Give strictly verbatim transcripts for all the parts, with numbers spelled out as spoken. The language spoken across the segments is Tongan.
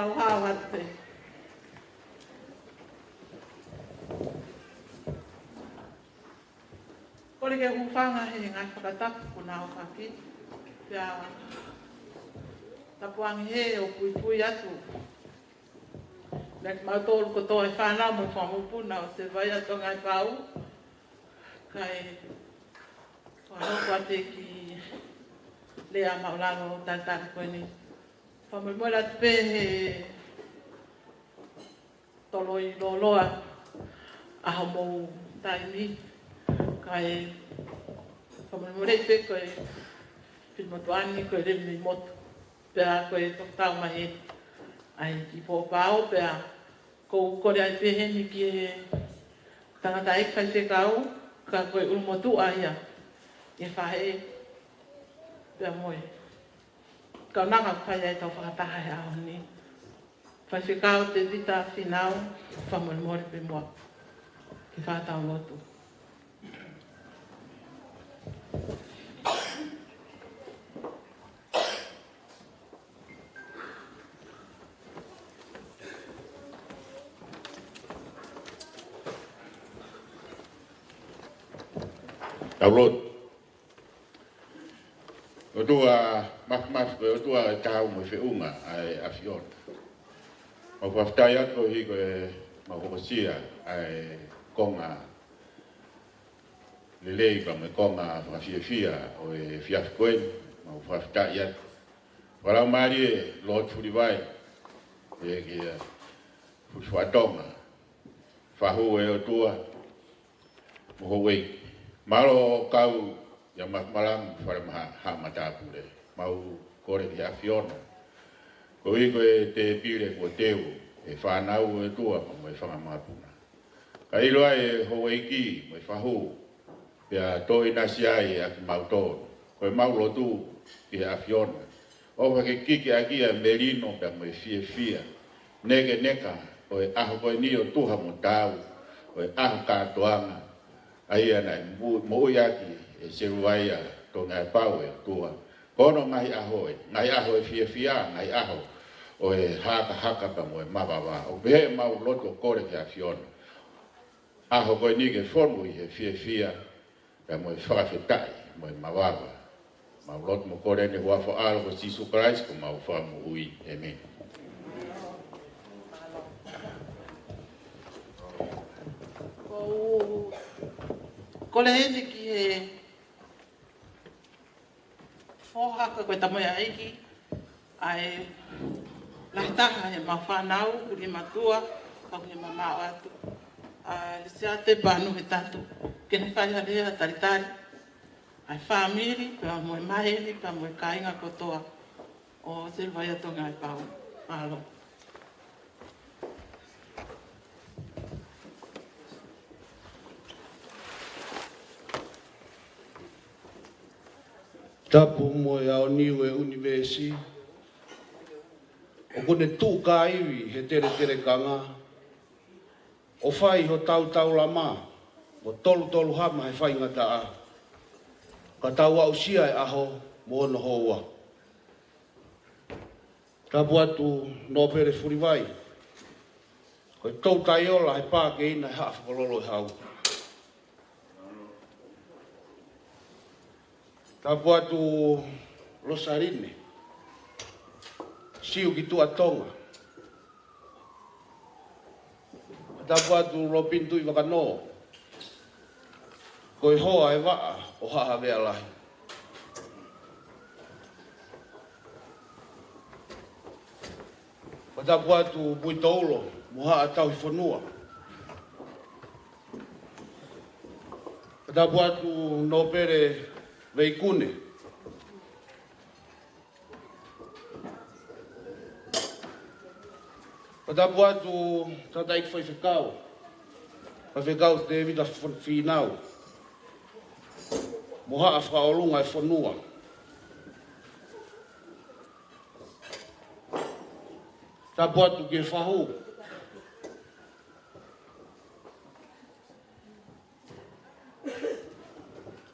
Haohaoa atu pē. Kole ke u hūfanga he ngaahi fakatapu kuo nau fai. Pea tapu ange he ʻo puipui atu. Meʻa kimautolu kotoa e fānau mo e fanga mokopuna ʻo Sylvia Tongaipau. Kae fakahoko atu e kiʻi lea māʻulalo talitali ko eni. Fakamolemole atu pē he toloi lōloa ʻa homou taimi, kae fakamolemole pē ko e finemotuʻa ni ko e lele mei motu. Pea ko e tokotau mai eni ʻa e kiʻi pōpao, pea ʻoku ou kole ai pē heni ki he tangataʻeiki faifekau, ka ko e ʻulumotuʻa ia ʻi he faʻē, pea mo e kaunanga ʻoku fai ai ʻetau fakataha he ʻaho ni. Faifekau Tevita Fīnau, fakamolemole pē muʻa ke fakatau lotu. Tau lotu. ʻOtua Māfimafi, ko e ʻOtua ʻo e taau mo e feʻunga ʻa e ʻAfiona. Mau fakafetaʻi atu koeʻuhi ko e mau hokosia ʻa e konga lelei pea mo e konga fakafiefia ʻo e efiafi ko eni. Mau fakafetaʻi atu. Fakalaumālie Lord Fulivai, ʻe kia Fulifatonga, Fahu ʻe ʻOtua, mo Houʻeiki. Mālō ʻo kau ʻia Mafimalangi Falemaha, Haʻa Matāpule. Mau kole ki he ʻAfiona, koeʻuhi ko e tēpile kuo teu ʻe he fānau ʻo e ʻOtua pea mo e fanga mokopuna. Ka ʻilo ai ʻe Houʻeiki mo e Fahu, pea toe ʻinasi ai ʻa kimautolu. Ko e mau lotu ki he ʻAfiona, ʻofa ke kiki ʻaki ʻa e melino pea mo e fiefia, nekeneka ʻo e ʻaho ko eni ʻo tuha mo taau, ʻo e ʻaho kātoanga, ʻa ia naʻe mo-, moʻui ʻaki ʻe Sylvia Tongaipau ʻe ʻOtua. Ko hono ngaahi ʻaho ē, ngaahi ʻaho ʻo e fiefia, ngaahi ʻaho ʻo e hakahaka pea mo e mavava. ʻOku pehē ʻemau lotu ʻo kole ki he ʻAfiona, ʻaho ko eni ke fonu ʻi he fiefia, pea mo e fakafetaʻi, mo e mavava. Mau lotu mo kole ʻeni he huafa ʻo ho ʻAlo ko Sīsū Kalaisi ko homau Fakamoʻui. ʻĒmeni. ʻOku ou kole heni ki he foha ko e tamoʻi ʻeiki, ʻa e lahi taha he mau fānau, kulimatua, ka kulimaʻa atu, ʻa Lisiate Panu he tatu, ke ne fai ha lea talitali ʻa e fāmili, pea mo e maheni, pea mo e kāinga kotoa ʻo Sylvia Tongaipau. Mālō. Tapu mo e aoniu ʻo e ʻunivēsi, ʻoku ne tuʻu kāivi he teletelekanga, ʻo fai hotau taulama mo tolutolu hama he faingataʻa, ka tau aʻusia e ʻaho mo hono houa. Tapu atu Nōpele Fulivai, ko e toutai ola he pā keina he Haʻa Fakalolo ʻe Hau. Tapu atu Losaline Siu ki Tuʻa Tonga. Tapu atu Lopini Tuʻivakanō, ko e hoa ʻo e vaʻa ʻo Haʻa Havea Lahi. Tapu atu Puitoulo mo Haʻa Tauhi Fonua. Tapu atu Nōpele Veikune. Tapu atu Tangataʻeiki Faifekau, Faifekau Tevita F-, Fīnau, mo Haʻa Fakaʻolunga ʻo e Fonua. Tapu atu ki he Fahu.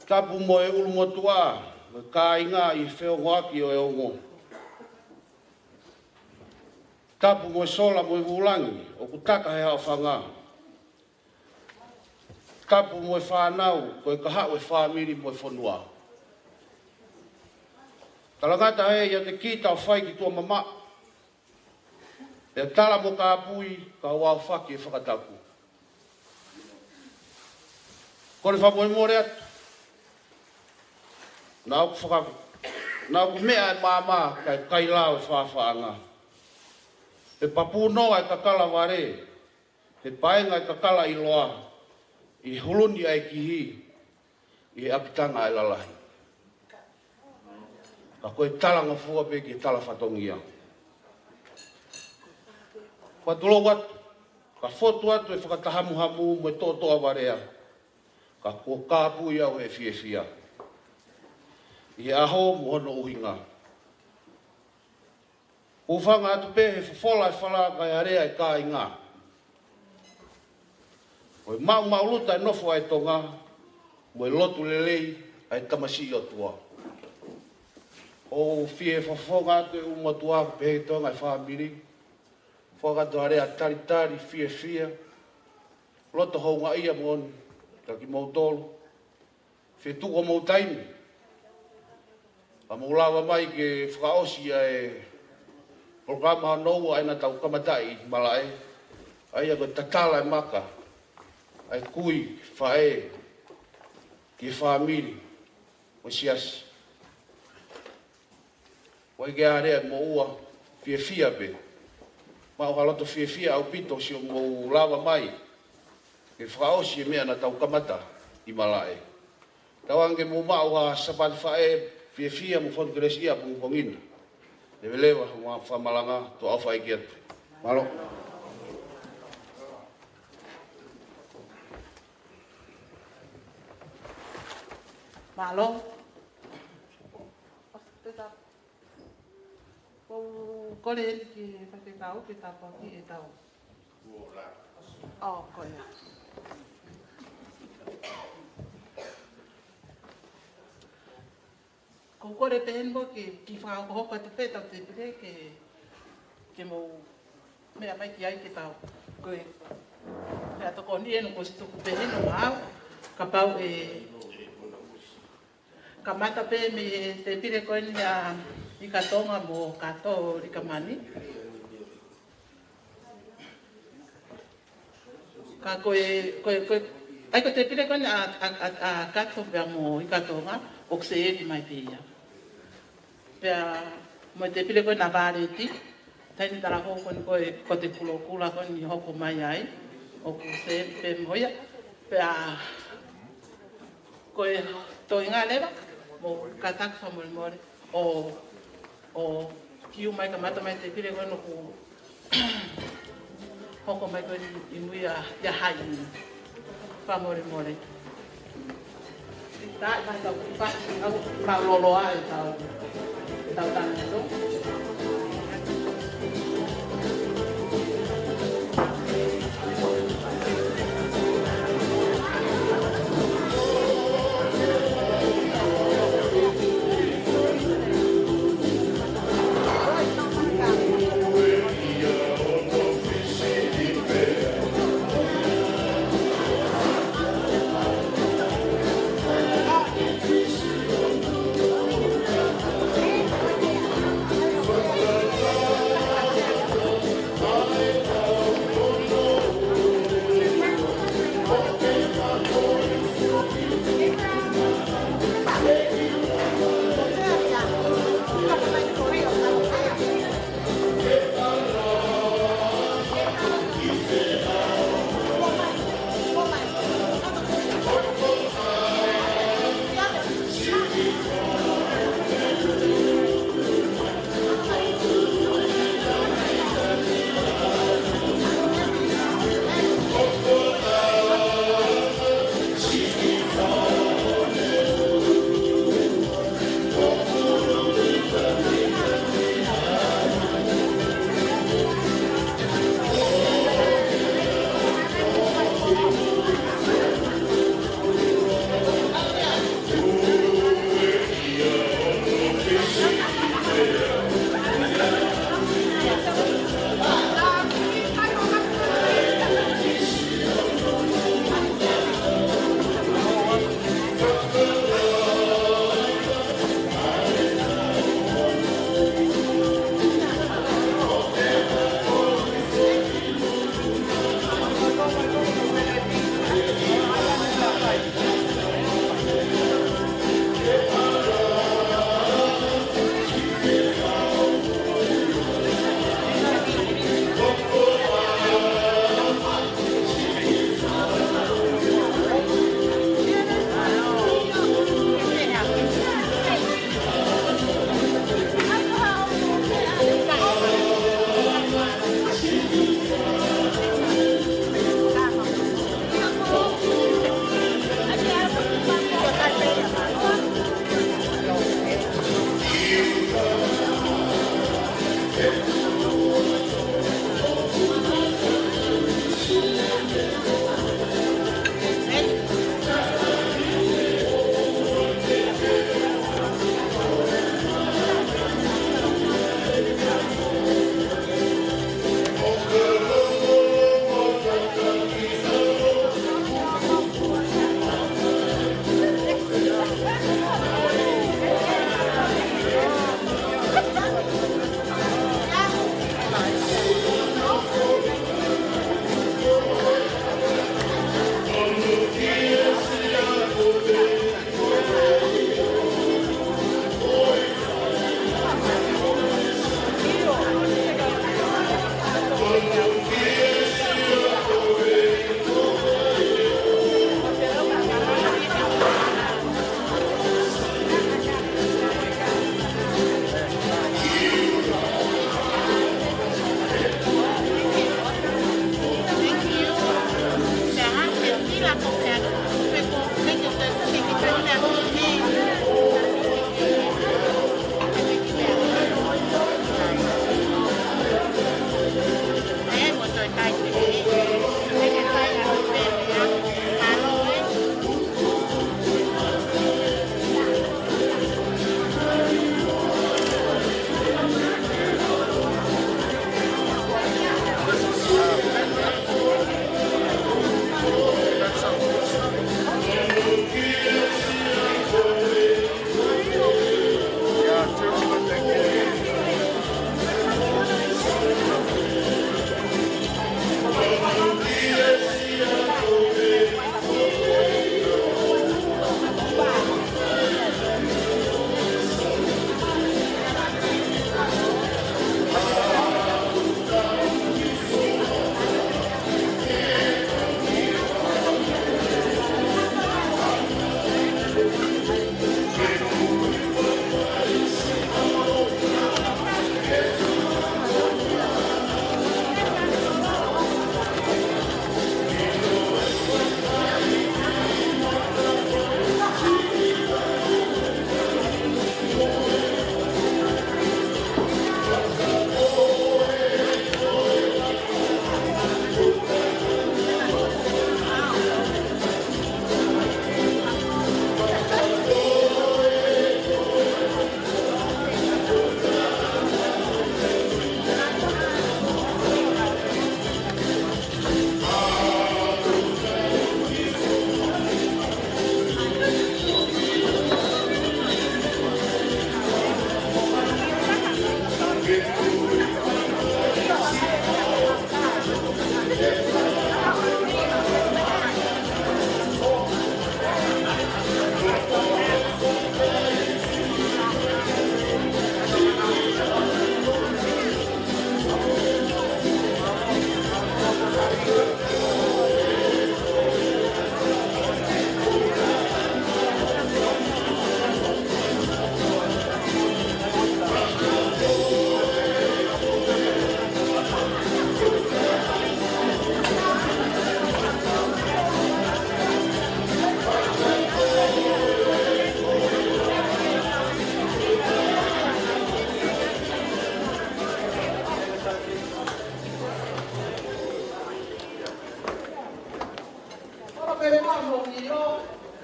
Tapu mo e ʻulumotuʻa, mo e kāinga ʻi he feongoʻaki ʻo e ongo. Tapu mo e sola mo e vūlangi ʻoku taka he haʻofanga. Tapu mo e fānau ko e kahaʻu e fāmili mo e fonua. Talangata ē ʻiate kita ʻo fai ki tuʻa mamaʻo. Pea tala mo kāpui ka u aofaki e fakatapu. Kole fakamolemole atu. Naʻa ʻoku faka-, naʻa ʻoku meʻa e maama kae kailao e faʻafaʻanga. He papū noa e kakala vale, he paenga e kakala ʻiloa, ʻi he huluni ʻa e kihi, ʻi he ʻapitanga ʻa e lalahi. Ka ko e talangofua pē ki he tala fatongia. Kuo tulou atu, ka fotu atu e fakatahamuhamu mo e toʻotoʻa valea. Ka kuo kāpui au he fiefia. ʻI he ʻaho mo hono ʻuhinga. Hūfanga atu pē he fofola e fala kae alea e kāinga. Ko e maʻumaʻuluta e nofo ʻa e Tonga, mo e lotu lelei ʻa e tamasiʻi ʻOtua. ʻOku ou fie fofonga atu e ʻumatua pē he Tonga e fāmili. Fofonga atu alea talitali, fiefia, loto houngaʻia moʻoni, ka kimoutolu. Fetuʻu homou taimi. Ka mou lava mai ke fakaʻosi ʻa e polokalama hono ua ʻa ē naʻa tau kamataʻi ʻi Malaʻe. ʻA ia ko e tatala e maka. ʻA e kui, faʻē, ki he fāmili, mo e siasi. ʻOku ʻikai ke alea mo ua, fiefia pē. Maʻu ha loto fiefia ʻaupito siʻomou lava mai ke fakaʻosi e meʻa naʻa tau kamata ʻi Malaʻe. Tauange ke mou maʻu ha Sāpate Faʻē fiefia mo fonu kelesi ʻapongipongi na. Leveleva mo fakamalanga, tuʻa ʻofa ʻeiki atu. Mālō. Mālō. Ko u kole eni ki he faifekau ke tāpuakiʻi e tau. ʻO, ko ia. Ko u kole pē eni mo ke, ke fakahokohoko atu pē tau tēpile ke, ke mou meʻa mai ki ai ke tau. Ko e, meʻa tokoni eni ko e tuku pē eni ʻo maau, kapau ʻe kamata pē mei he tēpile ko eni ʻa ʻIkatonga mo Kato Likamani. Ka ko e, ko e, ko e, ʻa ia ko e tēpile ko eni ʻa, ʻa, ʻa, ʻa Kato pea mo ʻIkatonga, ʻoku sēvi mai pē ia. Pea mo e tēpile ko eni ʻa Vāleti, taimi talahou ko eni ko e, ko e te kulokula ko eni hoko mai ai, ʻoku sēvi pē mo ia. Pea ko e toenga leva, mou kātaki fakamolemole, ʻo, ʻo kiu mai kamata mai tēpile ko eni ʻoku hoko mai ko eni ʻi mui ʻa, ʻa hai ni. Fakamolemole. Tau, tau, tau, tau, tau, tau, tau, tau, tau.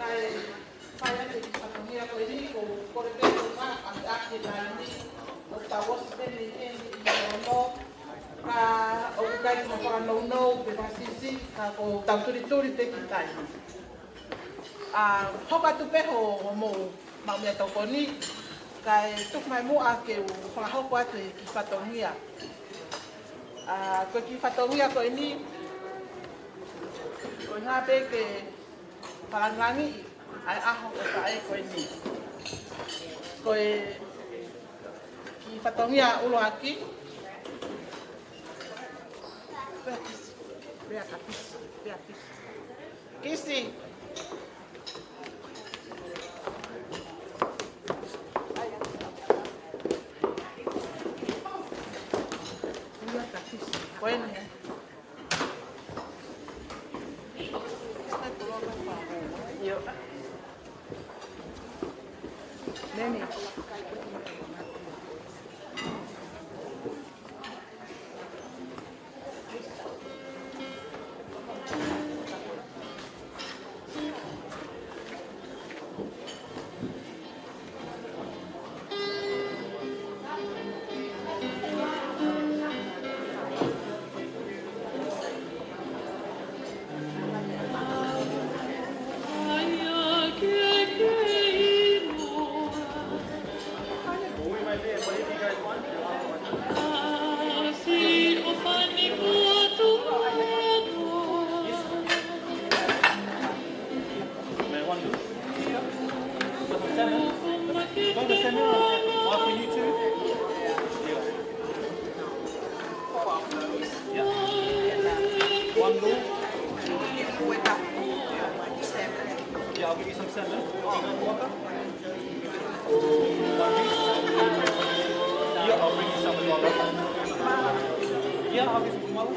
Kae fai atu e kiʻi fatongia ko eni, ko u kole pē ke u fakaʻakiʻaki e taimi, ʻoku tau ʻosi pē mei heni ʻi he ono, ka ʻoku ʻikai ke mau fakanounou pe fakasiʻisiʻi, ka ko u tau tulituli pē ki he taimi. ʻA, hoko atu pē ho, hoʻomou maʻu meʻatokoni, kae tuku mai muʻa ke u fakahoko atu e kiʻi fatongia. ʻA, ko e kiʻi fatongia ko eni, ko e ʻuhinga pē ke fakalāngilangiʻi ʻa e ʻaho ʻo taʻe ko eni. Ko e kiʻi fatongia ʻuluaki. Pea kisi, pea ka kisi, pea kisi. Kisi. Pea ka kisi. Ko eni. Neni. May I wonder? Got the salmon? Got the salmon? One for you too? Yeah. Yeah. One more? Yeah, I'll give you some salmon. One piece? Yeah, I'll bring you some as well. Yeah, I'll give you some more.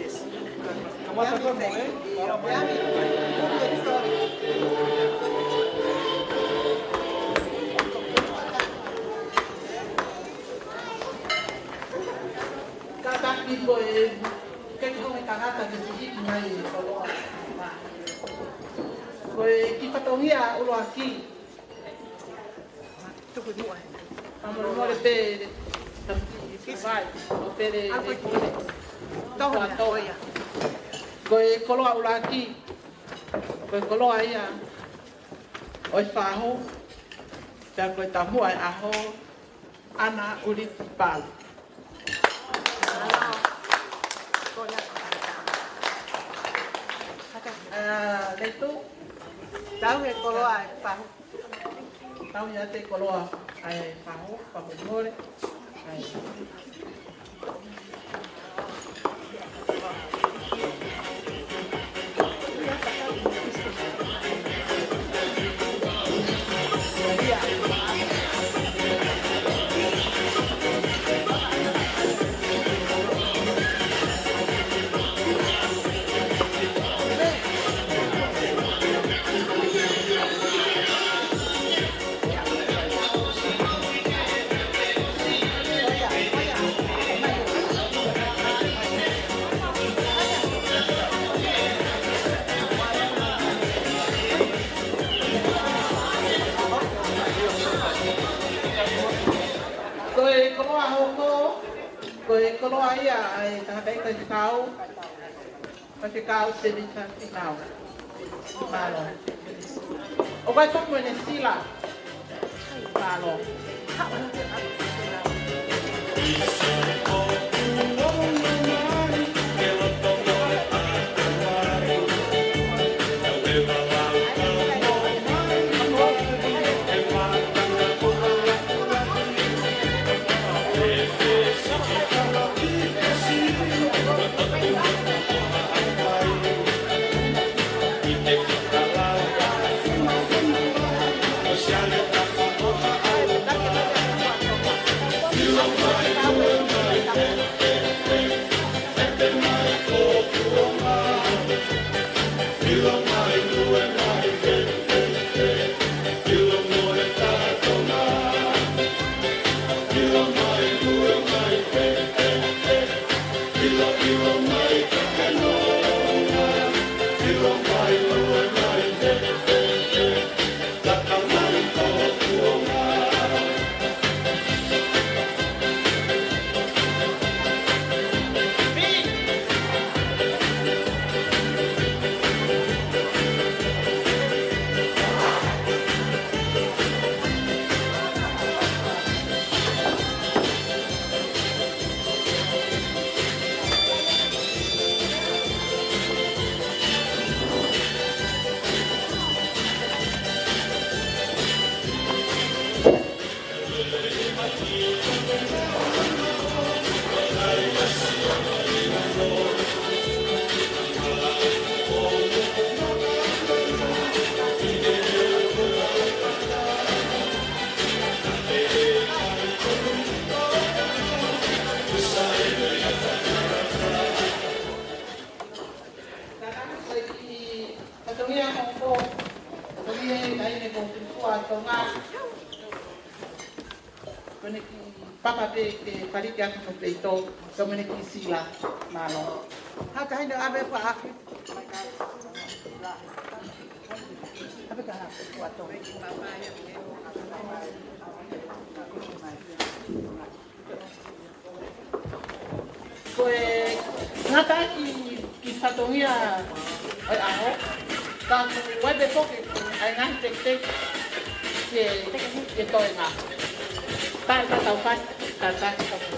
Kātaki ko e, ke ke hoko e tangata ke siʻi mai e koloa. Ko e kiʻi fatongia ʻuluaki. Tuku muʻa. Fakamole pē, tamaki, vai, ʻo pele, e kule. Toho, toho ia. Ko e koloa ʻuluaki. Ko e koloa ia ʻo e fahu. Pea ko e taumuʻa e ʻaho, ʻAna ʻUliti Palu. ʻA, Leitu. Tau he koloa e fahu. Tau ia te koloa ʻa e fahu, fakamole. ʻAi. Ko e koloa hoko, ko e koloa ia ʻa e tangataʻeiki faifekau. Faifekau Tēvita Finau. Mālō. ʻOku ʻi ai foki mo ʻene sila. Mālō. Ko Tuʻi Tonga. Ko ʻene kiʻi papa pē ke paliki atu no peito, ko ʻene kiʻi sila, mālō. Hā taha ʻene ʻave pa ake. ʻAve ka hā, Tuʻi Tonga. Ko e ngata ki, ki fatongia ʻo e ʻaho, ka ʻoku ʻi ai pē foki ʻa e ngaahi tekiteki ke, ke toenga. Tae ka tau fai, ka tae ka tau fai.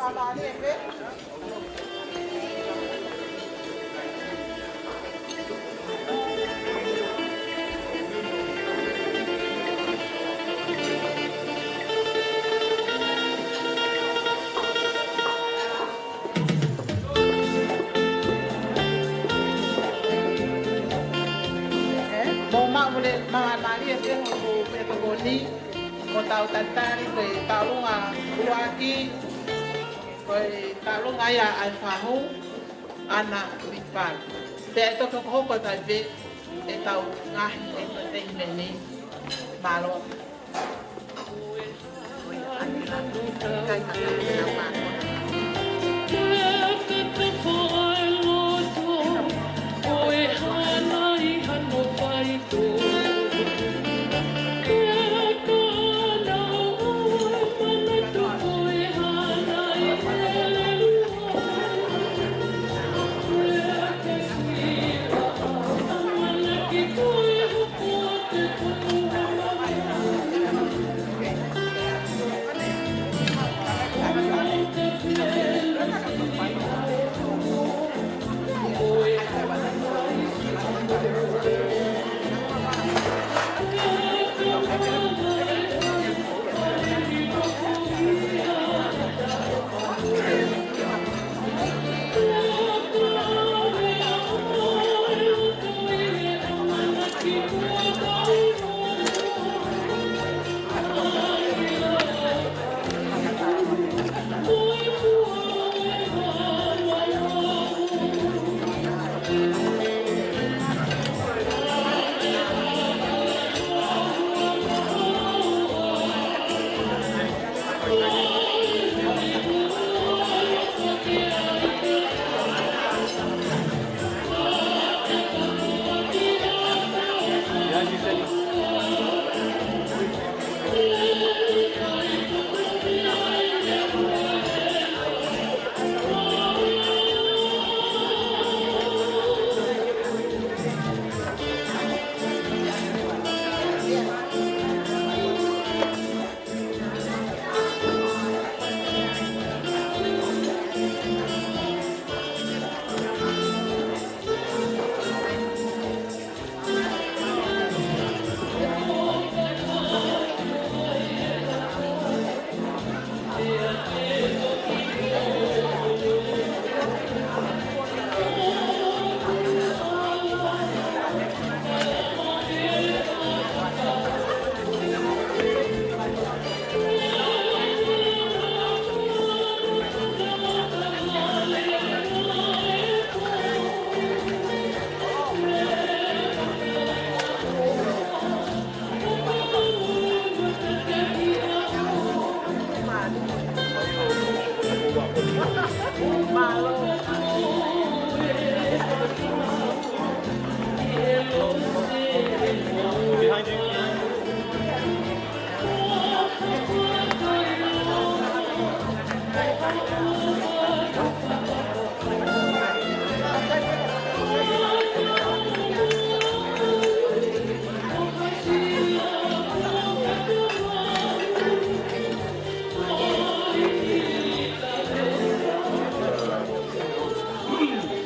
Mo maʻu mule, māmālie pē hoku ʻekonōmika, mo tau tatali ko e taʻu ʻuluaki, ko e taʻu ia ʻa e fahu, ʻAna Uipalu. Pea ʻe toki hokohoko atu ai pē ʻetau ngaahi entertainment. Mālō.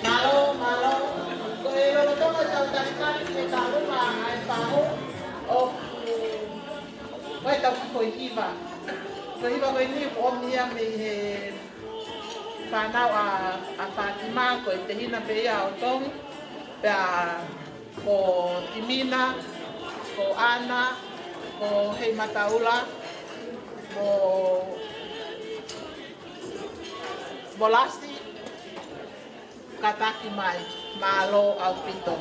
Mālō, mālō. Ko e lolotonga ʻetau talitali ki he taʻu ʻuluaki ʻa e fahu, ʻoku, ko ʻetau kiʻi hiva. Ko e hiva ko eni ʻoku ʻomi ia mei he fānau ʻa, ʻa Fātima, ko e tehina pē ia ʻo Tongi, pea ko Timina, ko ʻAna, ko Heimataula, mo, mo Lasi, kātaki mai, mālō ʻaupito.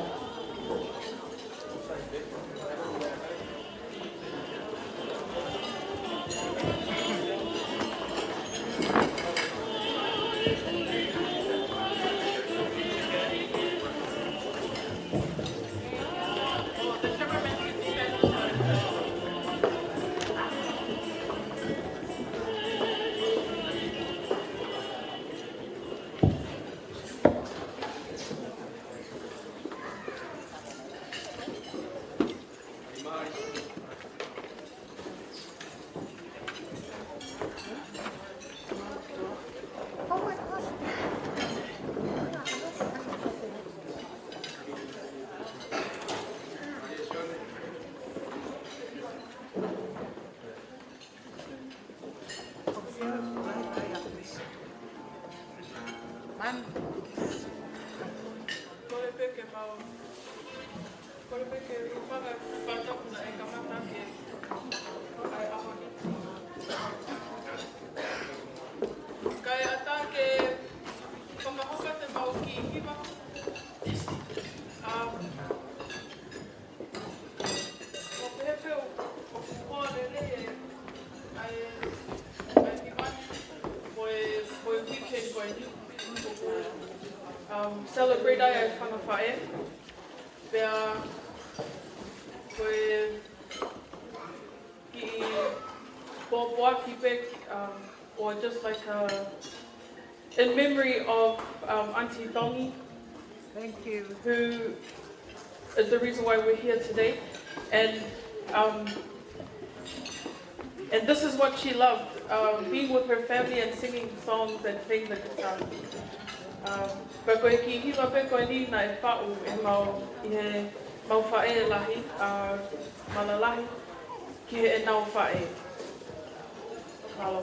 Kole pē ke mau, kole pē ke u fanga fātau naʻe kamata ke ʻai ʻaho ni. Kae ʻatā ke fakahoko atu ʻemau kiʻi hiva. Um, ʻo pehē pē ʻoku, ʻoku hoa lelei e, ʻa e, ʻa e hiva ni, mo e, mo e weekend ko eni. ʻOku, um, celebrate ai ʻa e fanga faʻē. Pea, ko e kiʻi pōpoaki pē, um, or just like a, in memory of, um, Auntie Tongi, Thank you. who is the reason why we're here today. And, um, and this is what she loved, um, being with her family and singing songs and playing the guitar. Um, pea ko e kiʻi hiva pē ko eni naʻe faʻu ʻe mau, ʻe he mau faʻē lahi, uh, Malalahi, ki heʻenau faʻē. Mālō.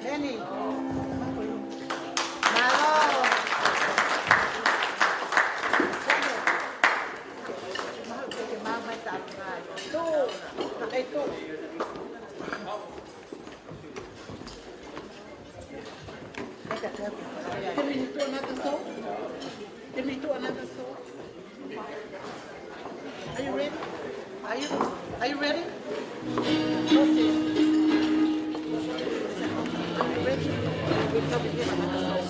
Heni. Mālō. Tū. Hei, tū. Can we do another song? Can we do another song? Are you ready? Are you, are you ready? Okay. Are you ready? We're coming here another song.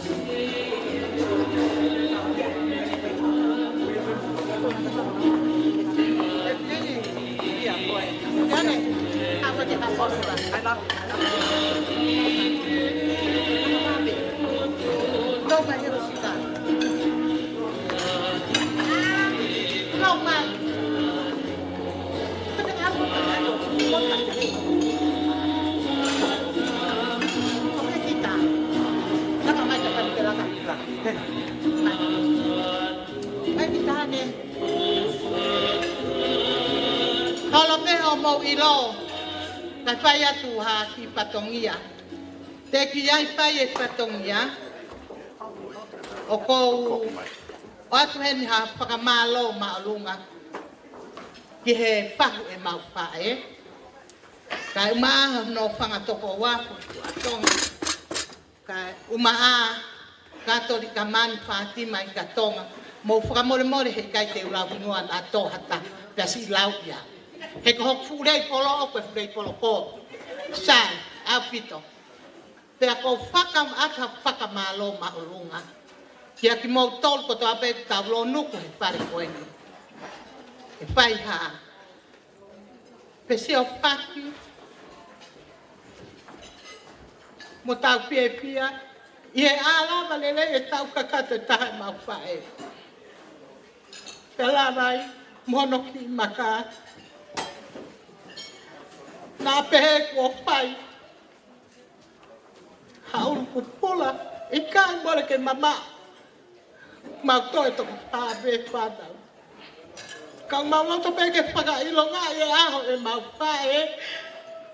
Yeah, boy. Done it. How about you? I love you. I love you. No, my hero, she got. No, my. Holo pē hoʻomou ʻilo, kae fai atu ha kiʻi fatongia. Teʻeki ai fai e fatongia, ʻoku ou ʻoatu heni ha fakamālō māʻolunga ki he fahu ʻemau faʻē. Kae ʻumaʻā hono fanga tokoua, Fuʻu Tuʻa Tonga. Kae ʻumaʻā Katolika Manu Fātima ʻi ka Tonga. Mou fakamolemole he ʻikai te u lau hingoa naʻa tō ha taha, pea siʻi lau ia. He ko hoku fuʻu lei polo ʻoku ʻe fuʻu lei polo ko. Sai, ʻaupito. Pea ʻoku ou fakaʻatā fakamālō māʻolunga kia kimoutolu kotoa pē ʻoku tau lōnuku he fale ko eni. ʻE fai ha fesiofaki mo tau fiefia ʻi he ʻalava lelei ʻetau kakato ʻe taha ʻemau faʻē. Pea lava ai mo hono kiʻi maka. Naʻa pehē kuo fai ha ʻulu pupula, ʻikai mole ke mamaʻo. Mau toe toko fā pē fānau. Ka mau loto pē ke fakaʻilongaʻi e ʻaho ʻemau faʻē,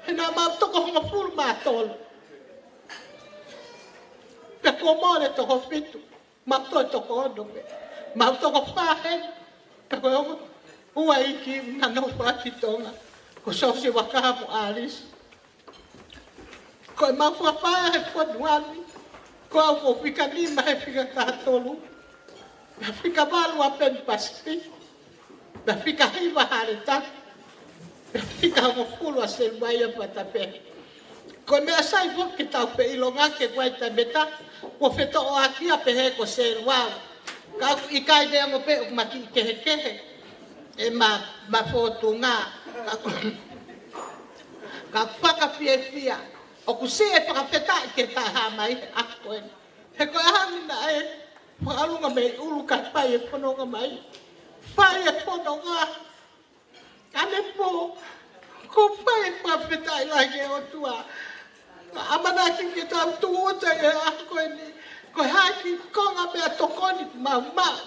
he naʻa mau toko hongofulu mā tolu. Pea kuo mole toko fitu, mau toe toko ono pē. Mau toko fā heni, pea ko e ongo ua iiki naʻa nau fati Tonga, ko Sosi Vakaha mo ʻAlisi. Ko ʻemau fakafaʻē he fonua ni, ko au ʻoku ou fika nima he fika taha tolu, pea fika valu ʻa Pan Pacific, pea fika hiva Hale Tatu, pea fika hongofulu ʻa Seluaia Fatapē. Ko e meʻa sai foki ke tau feʻilongaki he kuai taimi ʻe taha, kuo fetoʻoaki ia pehē ko Seluau. Ka ʻoku ʻikai te ongo pē ʻoku ma kiʻi kehekehe ʻema, ʻema fōtunga. Ka ʻoku, ka ʻoku fakafiefia. ʻOku siʻi e fakafetaʻi ke taha mai he ʻaho ko eni. He ko e ʻaho ni naʻe fakaʻolunga mei ʻulu kae fai e fononga mai. Fai e fononga. Ka ne pō, ʻoku fai e fakafetaʻi lahi ki he ʻOtua. ʻAmanaki ke tau tūʻuta he ʻaho ko eni, ko e hā e kiʻi konga meʻatokoni ʻoku mau maʻu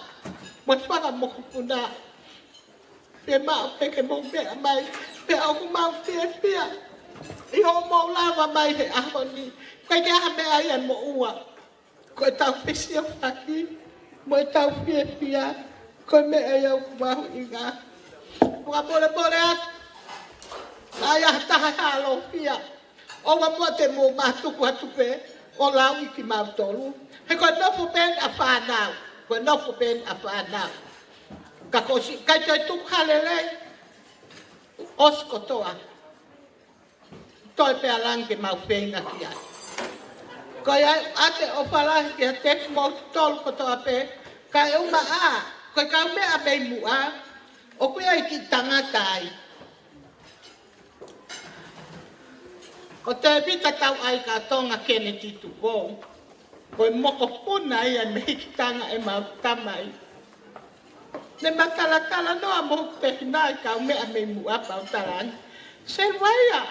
mo e fanga mokopuna. Pea maʻu pē ke mou meʻa mai, pea ʻoku mau fiefia ʻi hoʻomou lava mai he ʻaho ni. ʻIkai ke ʻi ai ha meʻa ia ʻe moʻua. Ko ʻetau fesiofaki mo ʻetau fiefia, ko e meʻa ia ʻoku mahuʻinga. Fakamolemole atu, ʻa ia ha taha ʻe hālofia, ʻoua muʻa te mou mātuku atu pē ʻo lauʻi kimautolu. He ko e nofo pē eni ʻa fānau, ko e nofo pē eni ʻa fānau. Ka ko siʻi ʻikai toe tuku ha lelei, ʻosi kotoa. Toe pē ʻa langi ke mau feinga ki ai. Ko ia ʻoatu e ʻofa lahi kiate kimoutolu kotoa pē, kae ʻumaʻā ko e kaumeʻa mei muʻa, ʻoku ʻi ai e kiʻi tangata ai. Ko Tēvita Tauʻaikatonga Keneti Tupou. Ko e mokopuna ia mei he hikitanga ʻemau tamai. Ne ma talatalanoa mo hoku tehina ʻi he kau meʻa mei muʻa pea u talaange, Seluaia,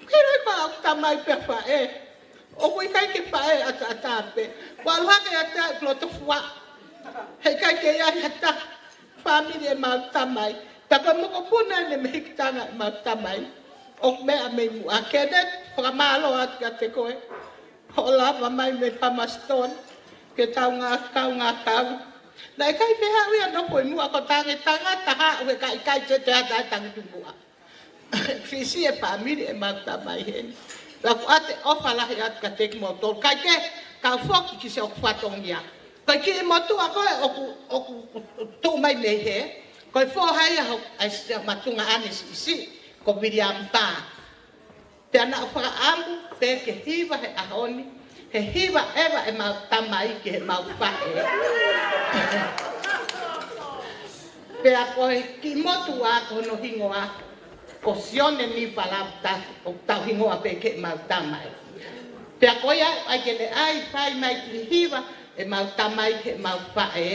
ʻoku ʻikai ko au tamai pea faʻē. ʻOku ʻikai ke faʻē ʻataʻatā pē. Kuo ʻalu hake ʻa e loto fua. Heʻikai ke ʻi ai ha taha fāmili ʻemau tamai. Pea ko e mokopuna eni mei he hikitanga ʻemau tamai. ʻOku meʻa mei muʻa. Kenneth, fakamālō atu kiate koe hoʻo lava mai mei Palmerston ke tau ngā-, kau ngākau. Naʻe ʻikai pē haʻu ia ʻo nofo ʻi muʻa, ko e tangi tangata haʻu he ʻikai ke te ata e tangi tu muʻa. Fisi e fāmili ʻemau tamai heni. Pea ʻoku ʻoatu e ʻofa lahi atu kiate kimoutolu. Kae kehe, kau foki ki siʻoku fatongia. Ko e kiʻi motuʻa ko ē ʻoku, ʻoku tuʻu mai mei hē. Ko e foha ia ʻo e siʻi mātuʻa ʻanesiʻisiʻi ko Viliami Pā. Pea naʻa ku fakaʻamu pē ke hiva he ʻaho ni, he hiva ʻeva ʻemau tamai ki heʻemau faʻē. Pea ko e kiʻi motuʻa ko hono hingoa ko Sione Nifa Laputafi, ʻoku tau hingoa pē ki heʻemau tamai. Pea ko ia ʻai ke ne ʻai fai mai kiʻi hiva ʻemau tamai ki heʻemau faʻē,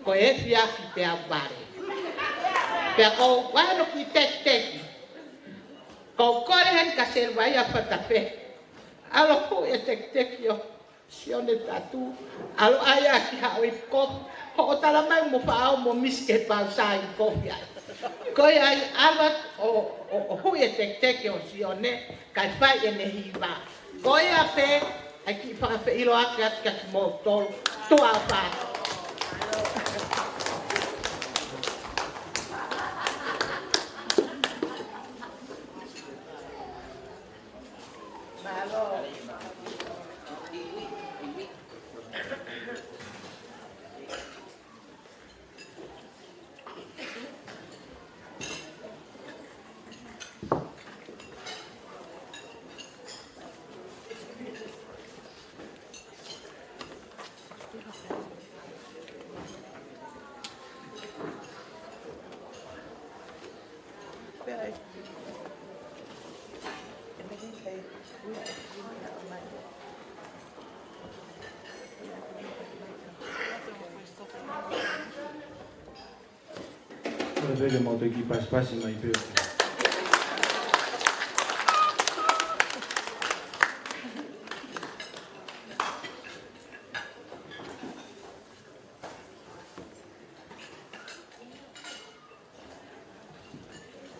ko e efiafi pea vale. Pea ko e ʻai hono kiʻi tekiteki. Ko e kole heni kia Seluaia Fatafe. ʻAlu ʻo huʻi e tekiteki ʻo Sione Tatu. ʻAlu ʻo ʻai ʻaki haʻo ipu kofi. Hoʻo tala mai mo faʻo mo misi ke pau sai kofi ai. Ko ia ai ʻalu atu ʻo, ʻo, ʻo huʻi e tekiteki ʻo Sione. Kae fai ʻene hiva. Ko ia pē, ʻai ke fakafeʻiloaki atu kia kimoutolu. Tuʻa ʻofa atu. Ko e pele mau te kiʻi pasipasi mai pē.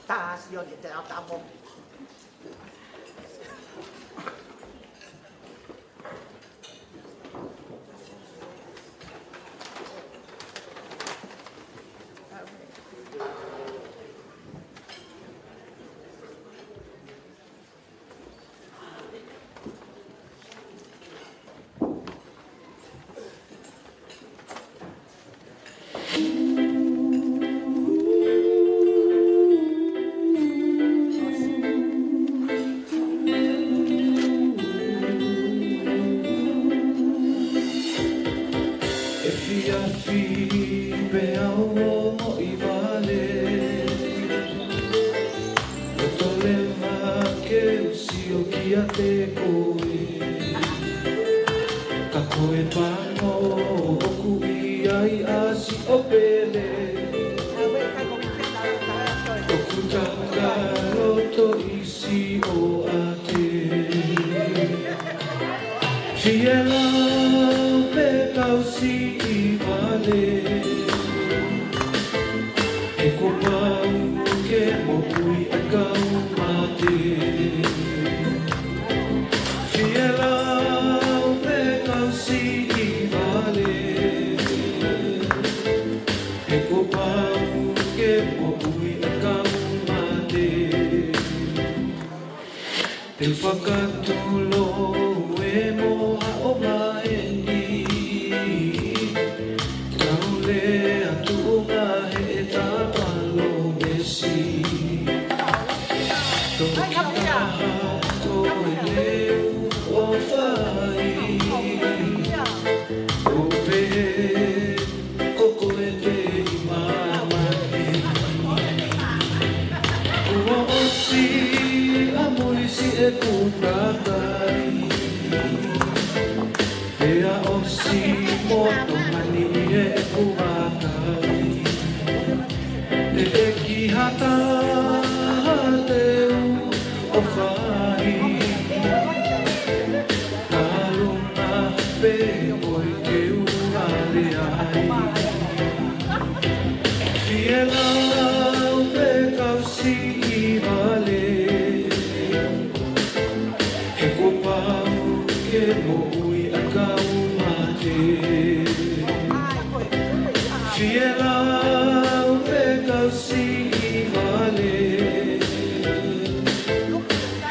Tā Sione te au tā mo. Efiafi pea u ongoʻi vale. Loto leva ke u sio kiate koe. Ka ko e pango ʻoku ʻi ai ʻa siʻo pele. ʻOku tau ka loto ʻi siʻoʻake. Fielau pē kau siʻi vale. He kuo pau ke moʻui ʻa e kau mate. Fielau pē kau siʻi vale. He kuo pau ke moʻui ʻa e kau mate. Te u fakatulou e mo haʻo mai ni. Kau ʻE ʻosi moto mani ʻeku vakai. Teʻeki ha taha te u ʻofa ai. Kalunga pē ʻoku ke u hale ai. Fielau pē kau siʻi vale. He kuo pau ke moʻui ʻa kau mate. Fielau pē kau siʻi vale.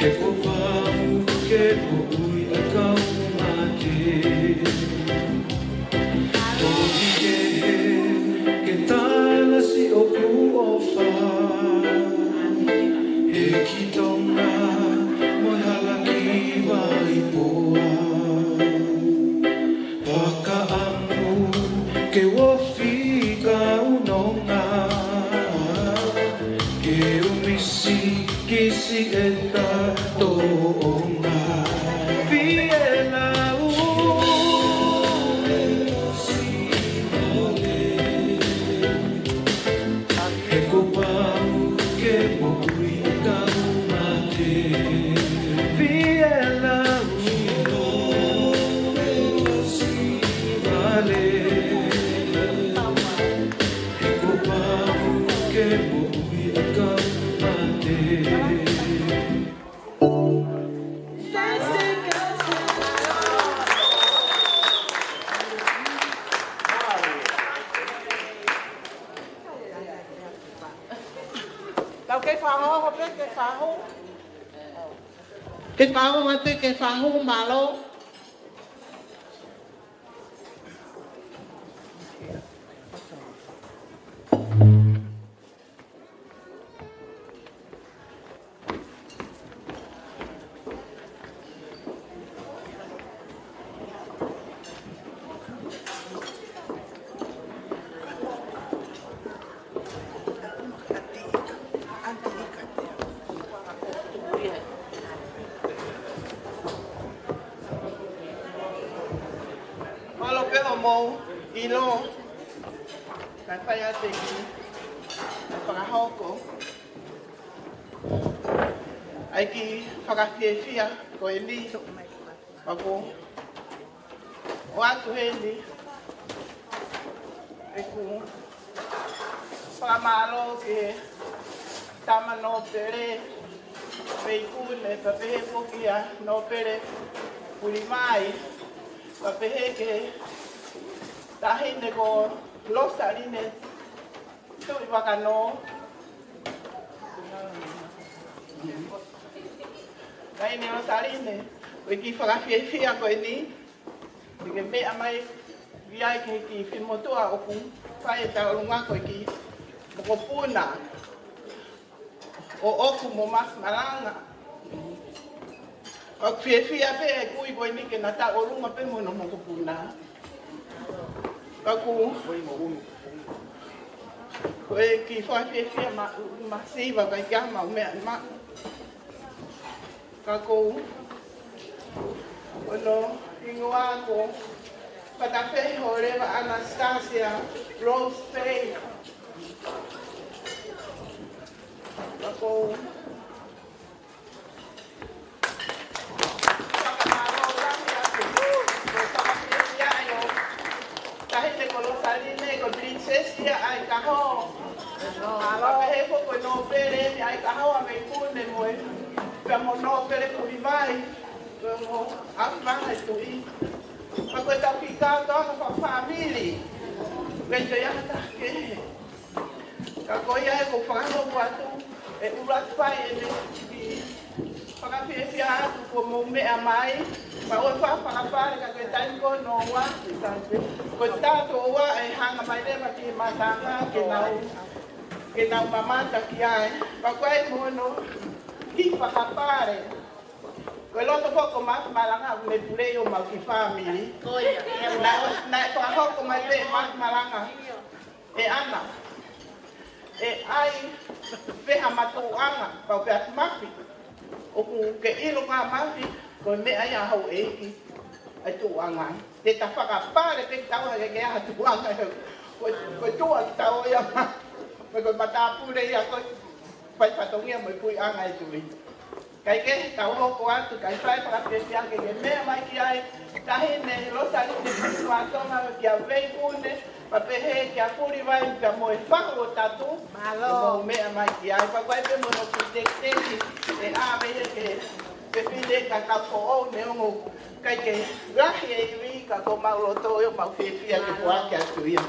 He kuo pau ke moʻui ʻa kau mate. Tohi kehe ke tala siʻoku ʻofa. He ki Tonga mo e hala ki Vaipoa. Fakaʻamu ke u ofi kau nonga. Ke u misi kisi ʻeta toʻonga. Fielau. He kuo pau ke moʻui ʻa kau mate. Fielau. Vale. He kuo pau ke moʻui ʻa kau mate. Tau ke fakahoa pē ke fakahū. Ke fakahoa pē ke fakahū, mālō. Mālō pē hoʻomou ʻilo. Kae fai atu e kiʻi fakahoko ʻa e kiʻi fakafiefia ko eni. Pea ʻoku ou ʻoatu heni ʻeku fakamālō ki he tama nōpele mei Kune, pea pehē foki ʻa nōpele Pulimai, pea pehē ki he taʻahine ko Losaline Tuʻivakanō. Taʻahine Losaline, ko e kiʻi fakafiefia ko eni, ke ke meʻa mai ki ai ki he kiʻi fimotuʻa ʻoku fai e tauʻolunga ko e kiʻi mokopuna ʻoʻoku mo Mafi Malanga. ʻOku fiefia pē ʻeku ui ko eni ke na tauʻolunga pē mo hono mokopuna. Ka ʻoku, ko e kiʻi fakafiefia ma, masiva ka ʻikai ke maʻu meʻa ma. Ka ko hono hingoa ko Fatafehi Holeva Anastasia Rose Faye. Ka ʻoku ou fakamālō lahi atu. Ko e fakafiefia ʻo e taʻahine ko Losaline, ko e pilinisesi ia ʻa e kaho. Mālō. Pehē foki ko e nōpele eni ʻa e kaho ʻa mei Kune mo e, pea mo nōpele Pulimai, pea mo ʻAfilanga e Tuʻi. Pea ko e tau kiʻi kātoanga fakafāmili. Pea ʻikai ha taha kehe. Ka ko ia ʻoku ou fakahoko atu e ʻuluaki fai ʻeni kiʻi fakafiefia atu kuo mou meʻa mai, pea ʻoua ʻe fakapale ka ko e taimi ko eni ʻoua, ko e taimi ko eni ʻoua ʻe hanga mai leva ki he mātanga ke nau, ke nau mamata ki ai. Pea ko e mono kiʻi fakapale. Ko e loto foki ʻo Mafi Malanga ʻoku ne pule ʻi homau kiʻi fāmili. Ko ia. Naʻe, naʻe fakahoko mai pē ʻe Mafi Malanga, ʻe ʻAna, ʻe ʻai pē ha mātuʻanga, pau pē ʻa Mafi. ʻOku ke ʻilo ʻa Mafi, ko e meʻa ia ʻa houʻeiki. ʻa e tuʻuʻanga. Te ta fakapale pē kitaua ke ke ʻi ai ha tuʻuʻanga. Ko, ko e tuʻa kitaua ia. Ko e matāpule ia ko e fai fatongia mo e puleʻanga ʻo e tuʻi. Kae kehe, tau hoko atu, kae fai fakafiefia ke ke meʻa mai ki ai, Taʻahine Losaline Pilimu ʻa Tonga, kia Veipune, pea pehē kia Pulivai, pea mo e fahu ʻo Tatu, Mālō. Ke mou meʻa mai ki ai, pea ʻoku ʻi ai pē mo hono kiʻi tekiteki, ʻe ʻave ia ki he fefine ka ka foʻou neongo ʻikai ke lahi e ivi ka ko homau loto ʻoku mau fiefia ke foaki atu ia.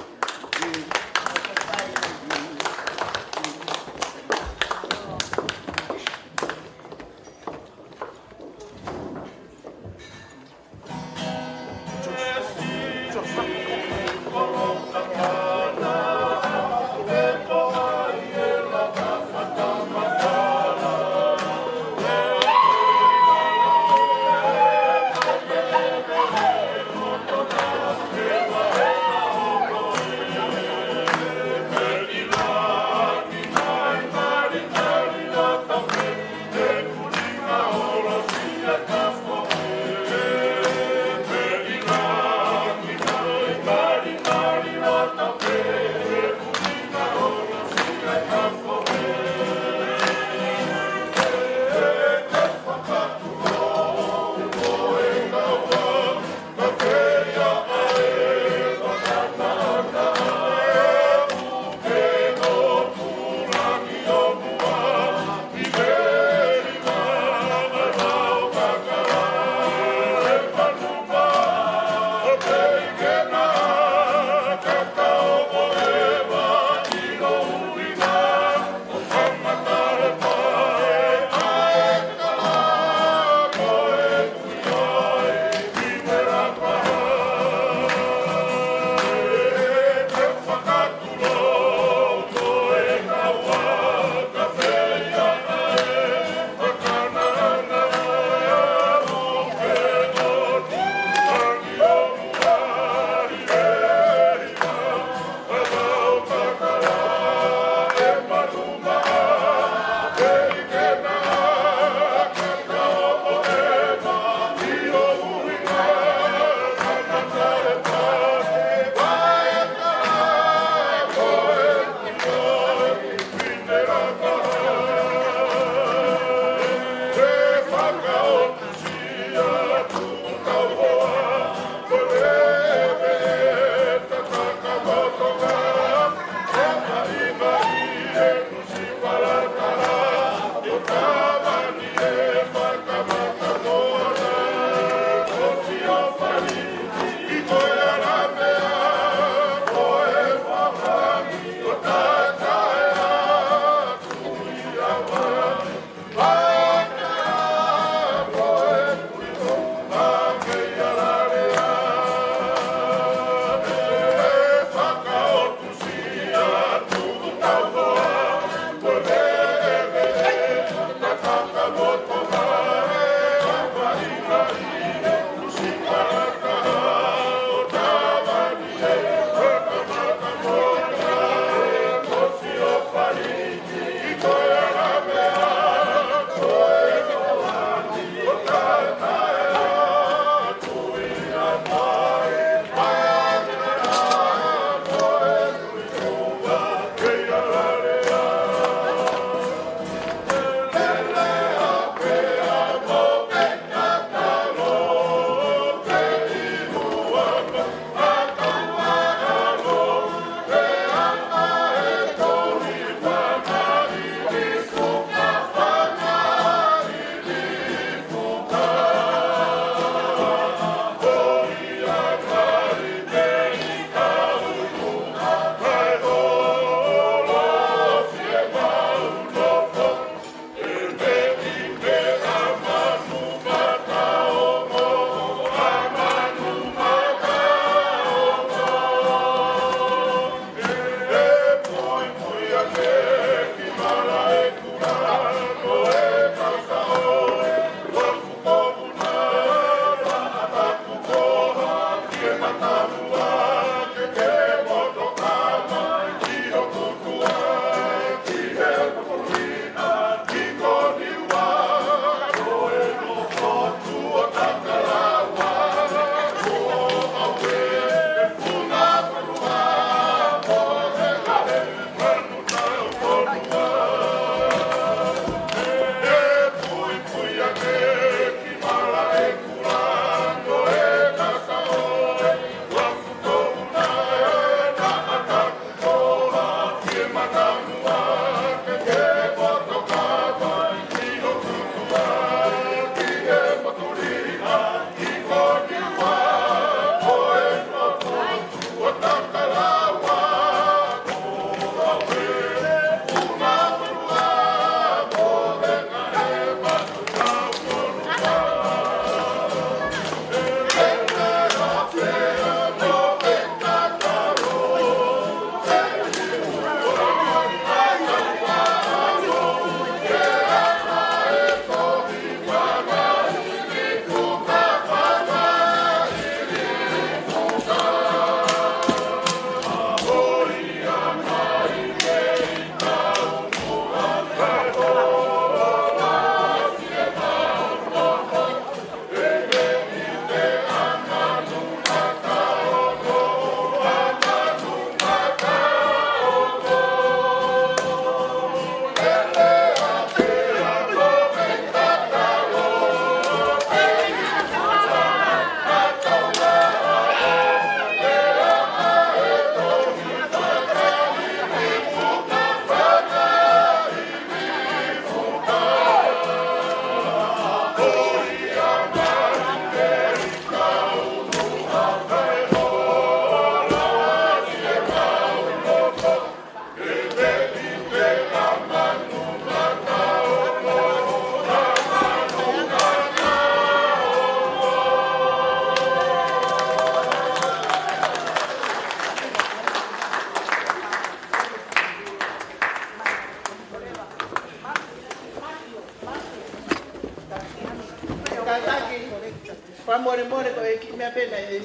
Meʻa pē naʻe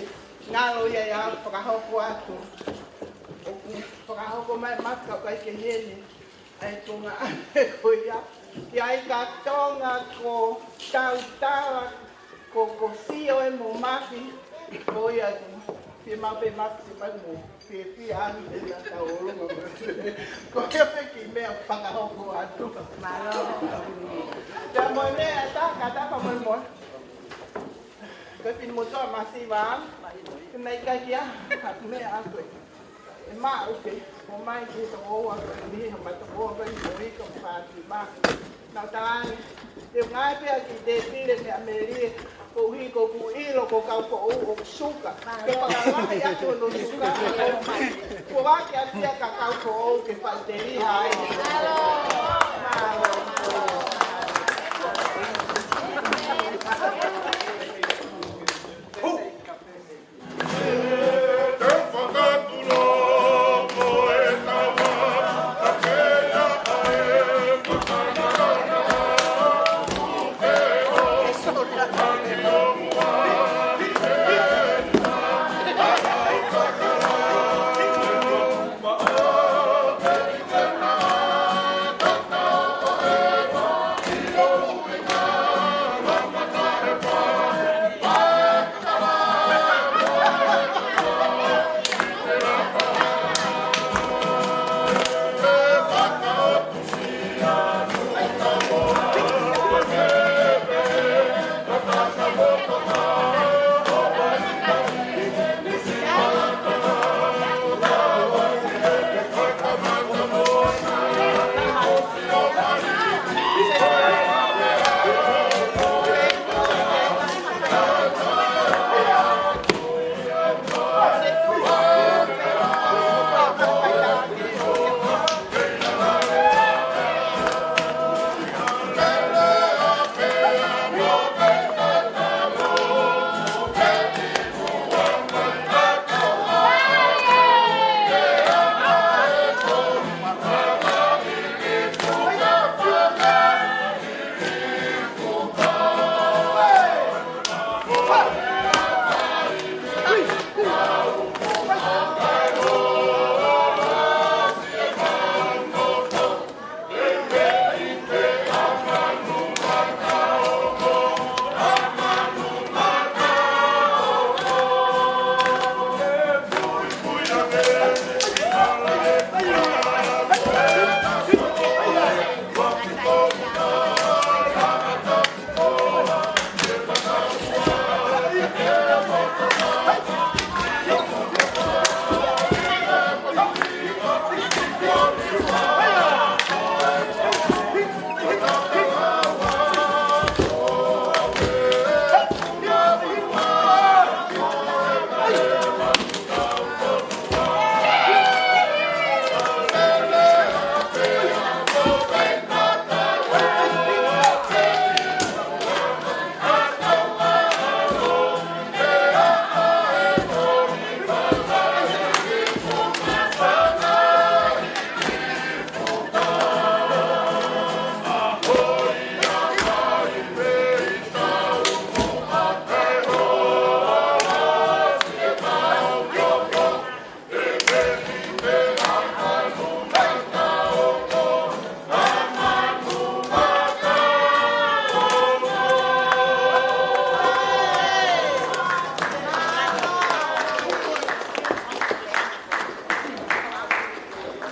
ngalo ia ʻi heʻeku fakahoko atu. ʻOku fakahoko mai maka kai ke heni. ʻA e tuongaʻane ko ia. Ki ai ka Tonga ko tautala, ko, ko sio e mo maki. Ko ia ko. Fiemaʻu pē maki si mai mo. Fiefia ange pē na tau ʻolunga mai. Ko ia pē kiʻi meʻa fakahoko atu. Mālō. Pea mo e meʻa ʻe taha, ka taha mo e mo. Ko e pini motuʻa masiva, ke nai kai kia, meʻa atu ē. ʻE maʻu ke, ʻomai ki he tokoua, ko e niʻihi ha mata ko e mo ika pāti ma. Nau tāne, te u ngāue pē ʻaki te pile meʻa melie, koeʻuhi ko ʻeku ʻilo ko Kaufoʻou ʻoku suka. Ke fakalahi atu hono suka, ʻomai. Ko vake atu ia ka Kaufoʻou ke faʻiteliha ai. Mālō.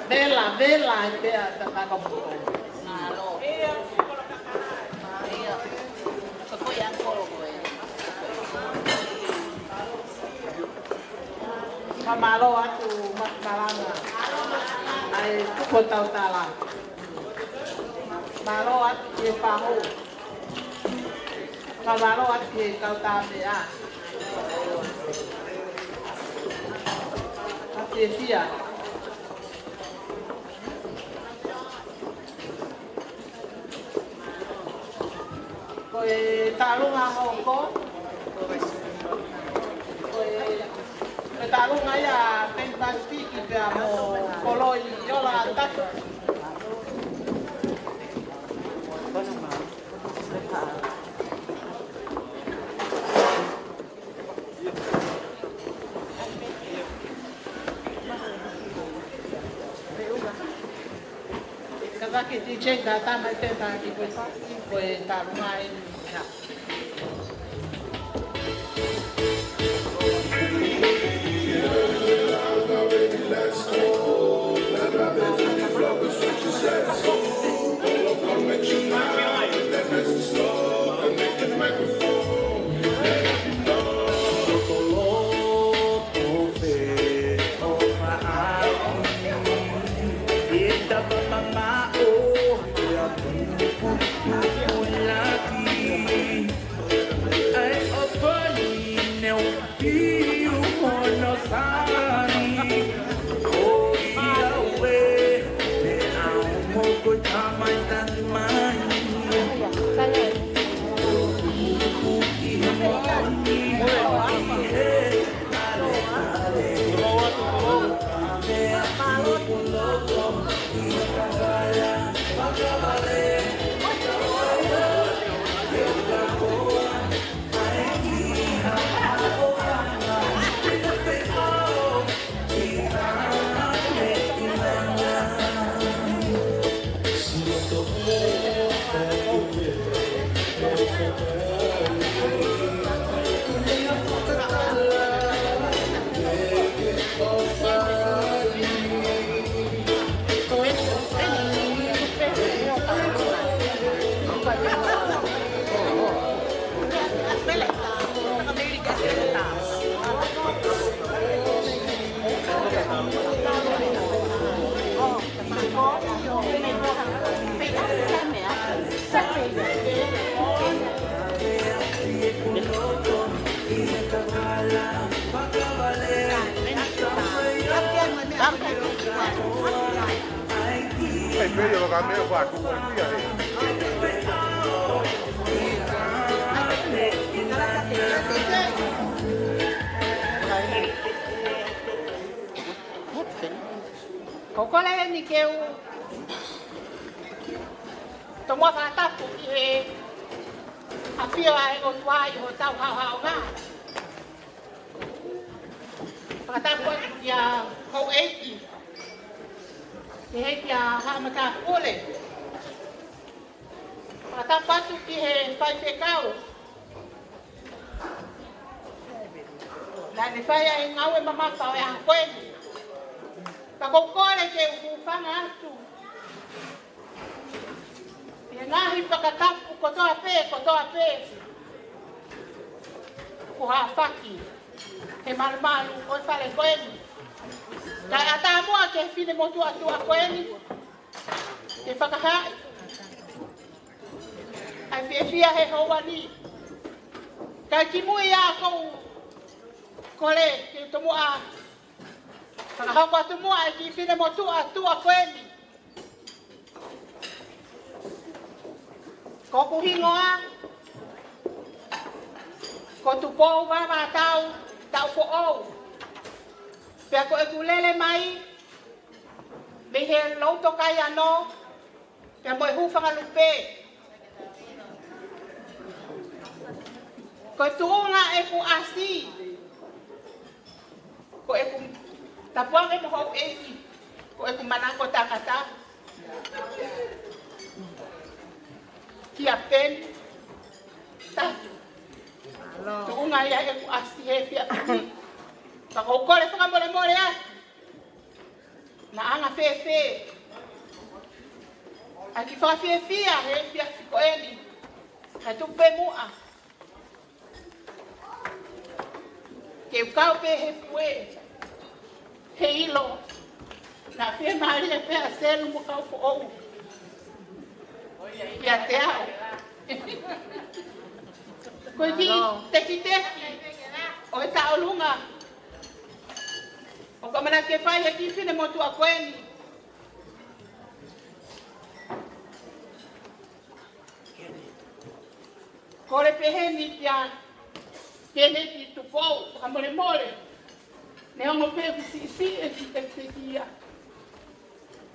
Vela, vela, e pea ta maka mo. Mālō. Mālō. Ka mālō atu ma-, malanga. ʻAi, tuko tautala. Mālō atu ki he pahu. Ka mālō atu ki he kau tāmeʻa. Ka fiefia. Ko e tālunga hoko. Ko e, ko e tālunga ia Pan Pacific pea mo Koloi Ola Tatu. Taki D J, tā tā mai te tā ki ko e fasi, ko e tā lunga e ni. Hey, pero yo lo cambié, fue a tu cuartilla, eh. Ko e kole eni ke u tomuʻa fakatapu ki he ʻafio ʻa e ʻOtua ʻi hotau haʻohaʻonga. Fakatapu atu kia houʻeiki, ki he kia haʻamatāpule. Fakatapu atu ki he faifekau. Naʻa ne fai ʻa e ngāue mamafa ʻo e ʻaho ko eni. Ka ʻoku ou kole ke u hūfanga atu ʻi he ngaahi fakatapu kotoa pē, kotoa pē kuo hafaki he malumalu ʻo e fale ko eni. Kae ʻatā muʻa ki he finemotuʻa tuʻa ko eni ke fakahā ʻa e fiefia he houa ni. Kae kimui ā ʻoku ou kole ke tomuʻa fakahoko atu muʻa ʻa e kiʻi finemotuʻa tuʻa ko eni. Ko hoku hingoa ko Tupou Vavaʻatau Taʻufoʻou. Pea ko ʻeku lele mai mei he Loutokaiano, pea mo e Hūfangalupe. Ko e tuʻunga ʻeku ʻasi, ko ʻeku tapuange mo houʻeiki, ko ʻeku manako tangata kia Peni Tatu. Tuʻunga ia ʻeku ʻasi he efiafi ni. Ka ʻoku ou kole fakamolemole atu. Naʻa anga fēfē ʻa e kiʻi fakafiefia he efiafi ko eni. Kae tuku pē muʻa ke u kau pē he pue, he ʻilo naʻa fiemālie pē ʻa Selu mo Kaufoʻou kiate au. Ko e kiʻi tekiteki ʻo e tauʻolunga ʻoku ʻamanaki ke fai he kiʻi finemotuʻa ko eni. Kole pē heni kia Keneti Tupou, fakamolemole. Neongo pē ʻeku siʻisiʻi ʻeku tekiteki ia,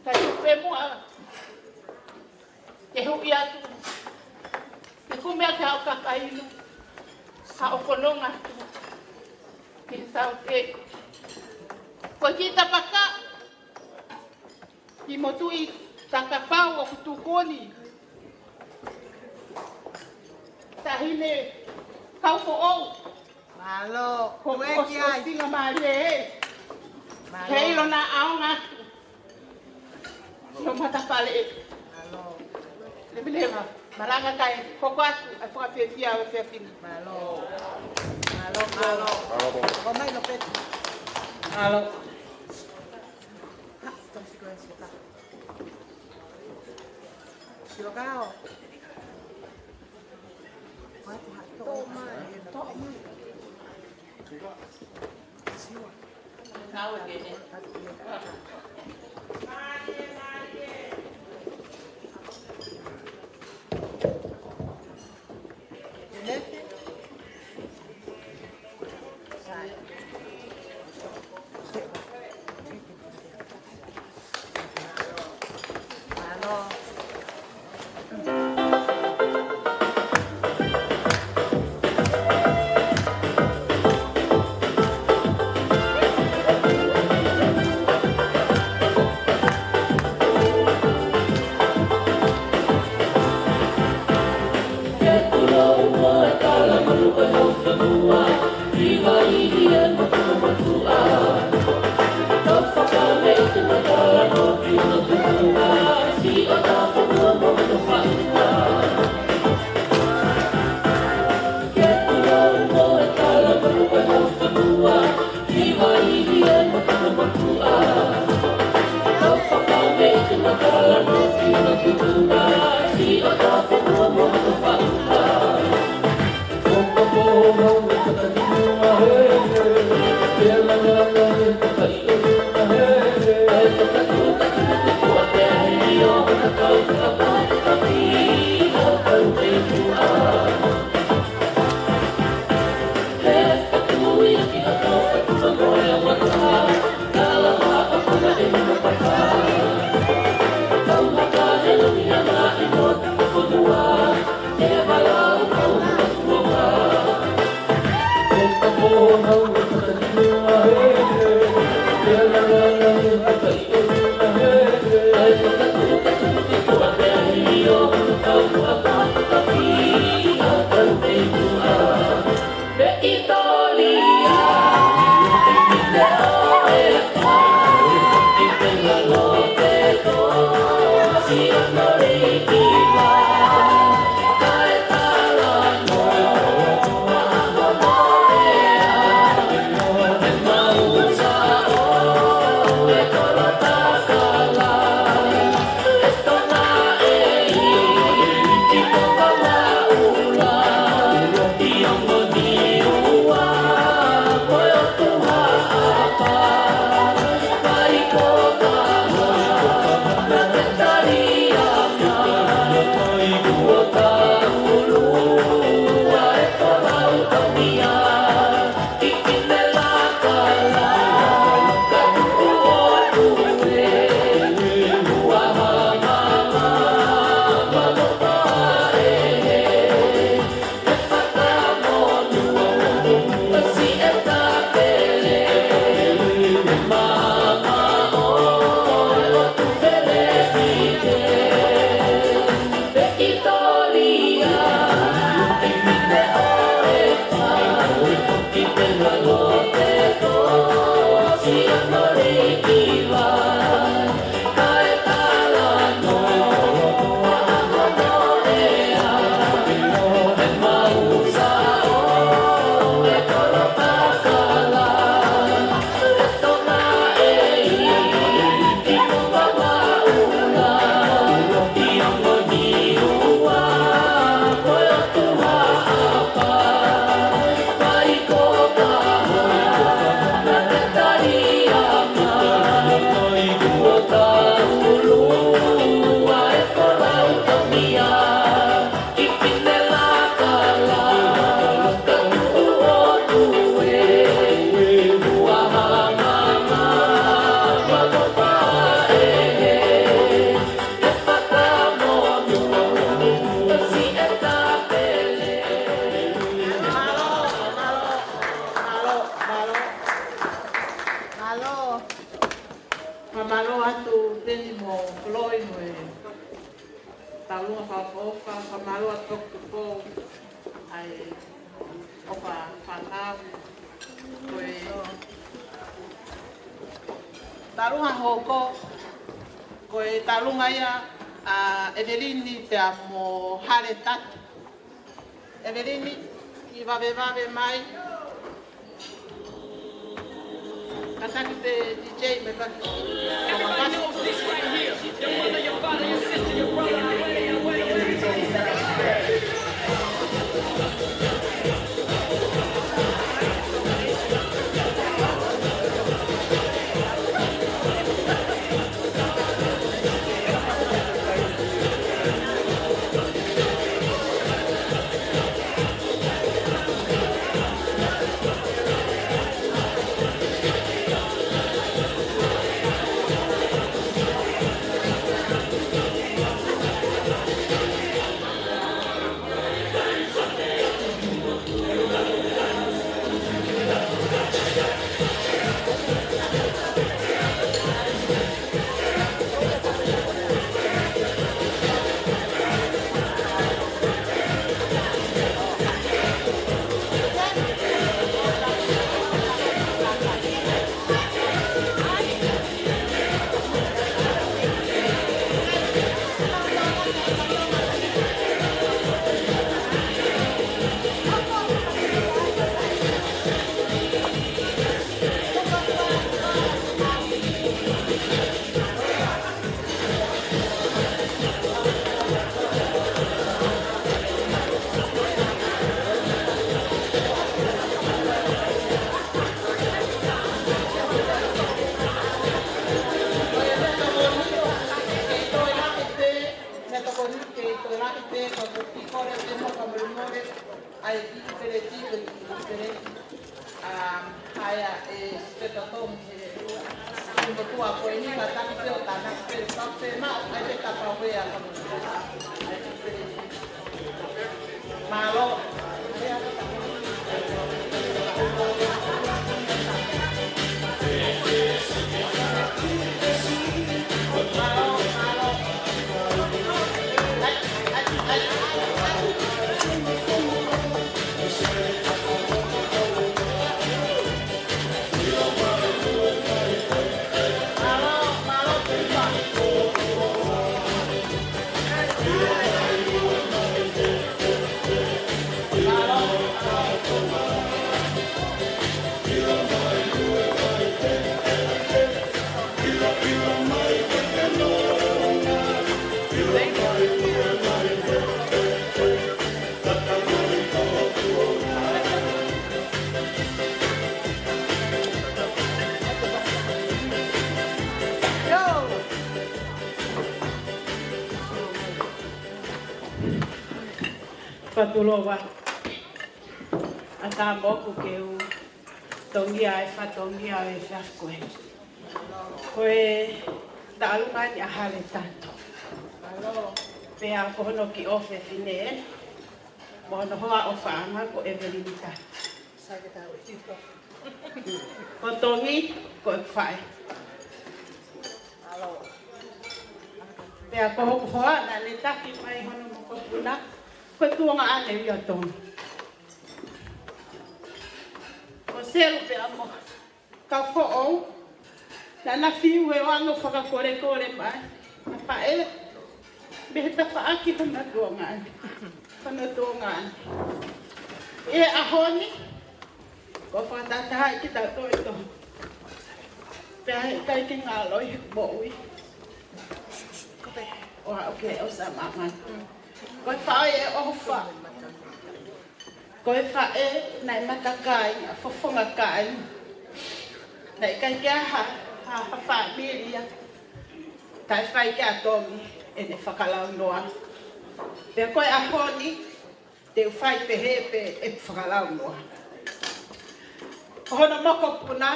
kae tuku pē muʻa ke huʻi atu, ke kumi atu haʻo kakainu, haʻo fononga atu ki he saute. Ko e kiʻi tapaka, kiʻi motuʻi Takapau ʻoku tuku ni. Taʻahine Kaufoʻou. Mālō. Ko e ʻosingamālie ē. Mālō. Heiʻilo naʻa ʻaonga atu. No matapale ē. Mālō. Leveleva. Malanga kae hoko atu ʻa e fakafiefia ʻo e efiafi ni. Mālō. Mālō, mālō. Mālō. Ko mai lo peti. Mālō. Ha, tau siko e sika. Sio kao. Ko atu ha to. To mai, to mai. Mālō atu Peni mo Koloi mo e tauʻolunga fakaʻofoʻofa, fakamālō atu Toketā Pou ʻa e ʻofa fānau. Ko e tauʻolunga hoko, ko e tauʻolunga ia ʻa ʻEvelini pea mo Hale Tatu. ʻEvelini, kiʻi vavevave mai. Kātaki pē D J me paki. Your mother, your father, your sister, your brother, your brother, your brother, your brother. Meʻa tokoni ke toe lahi pē, ko e kiʻi kole pē mo fakamolemole ʻa e kiʻi peleti, ko e kiʻi peleti. ʻA, ʻa ia ʻe Sipeta Tomi he, he motuʻa ko eni, kātaki pē ʻo tānaki pē, ka pē maʻu ai pē kapau ʻe ʻa ka motuʻa. ʻA e kiʻi peleti. Mālō. Fatulova. ʻAtā moku ke u tongia e fatongia e fiafkue. Ko e tauʻolunga ni ʻa Hale Tatu. Pea ko hono kiʻi ʻofefine, mo hono hoa ʻofaʻanga ko ʻEvelini Tatu. Ko Tomi, ko e faʻē. Pea ko hoku hoa naʻa ne taki mai hono mokopuna, ko e tuongaʻane ia ʻo Tomi. Ko Selu pea mo Kaufoʻou, naʻa na fiu he ʻoange fakakolekole mai ʻa e faʻē mei he tafaʻaki hono tuongaʻane, hono tuongaʻane. ʻI he ʻaho ni, kuo fakatahatahaʻi kitautolu ʻe Tomi. Pea heʻikai ke ngalo ʻi he moʻui. Ko e, ʻoua, ʻoku ke ʻosi ʻa māmani. Ko e faʻē ʻofa. Ko e faʻē naʻe matakai, ʻa fofonga kai. Naʻe ʻikai ke ʻi ai ha, ha, ha fāmili ia taʻe fai kia Tomi ʻene fakalaunoa. Pea ko e ʻaho ni, te u fai pehē pē ʻeku fakalaunoa. Ko hono mokopuna,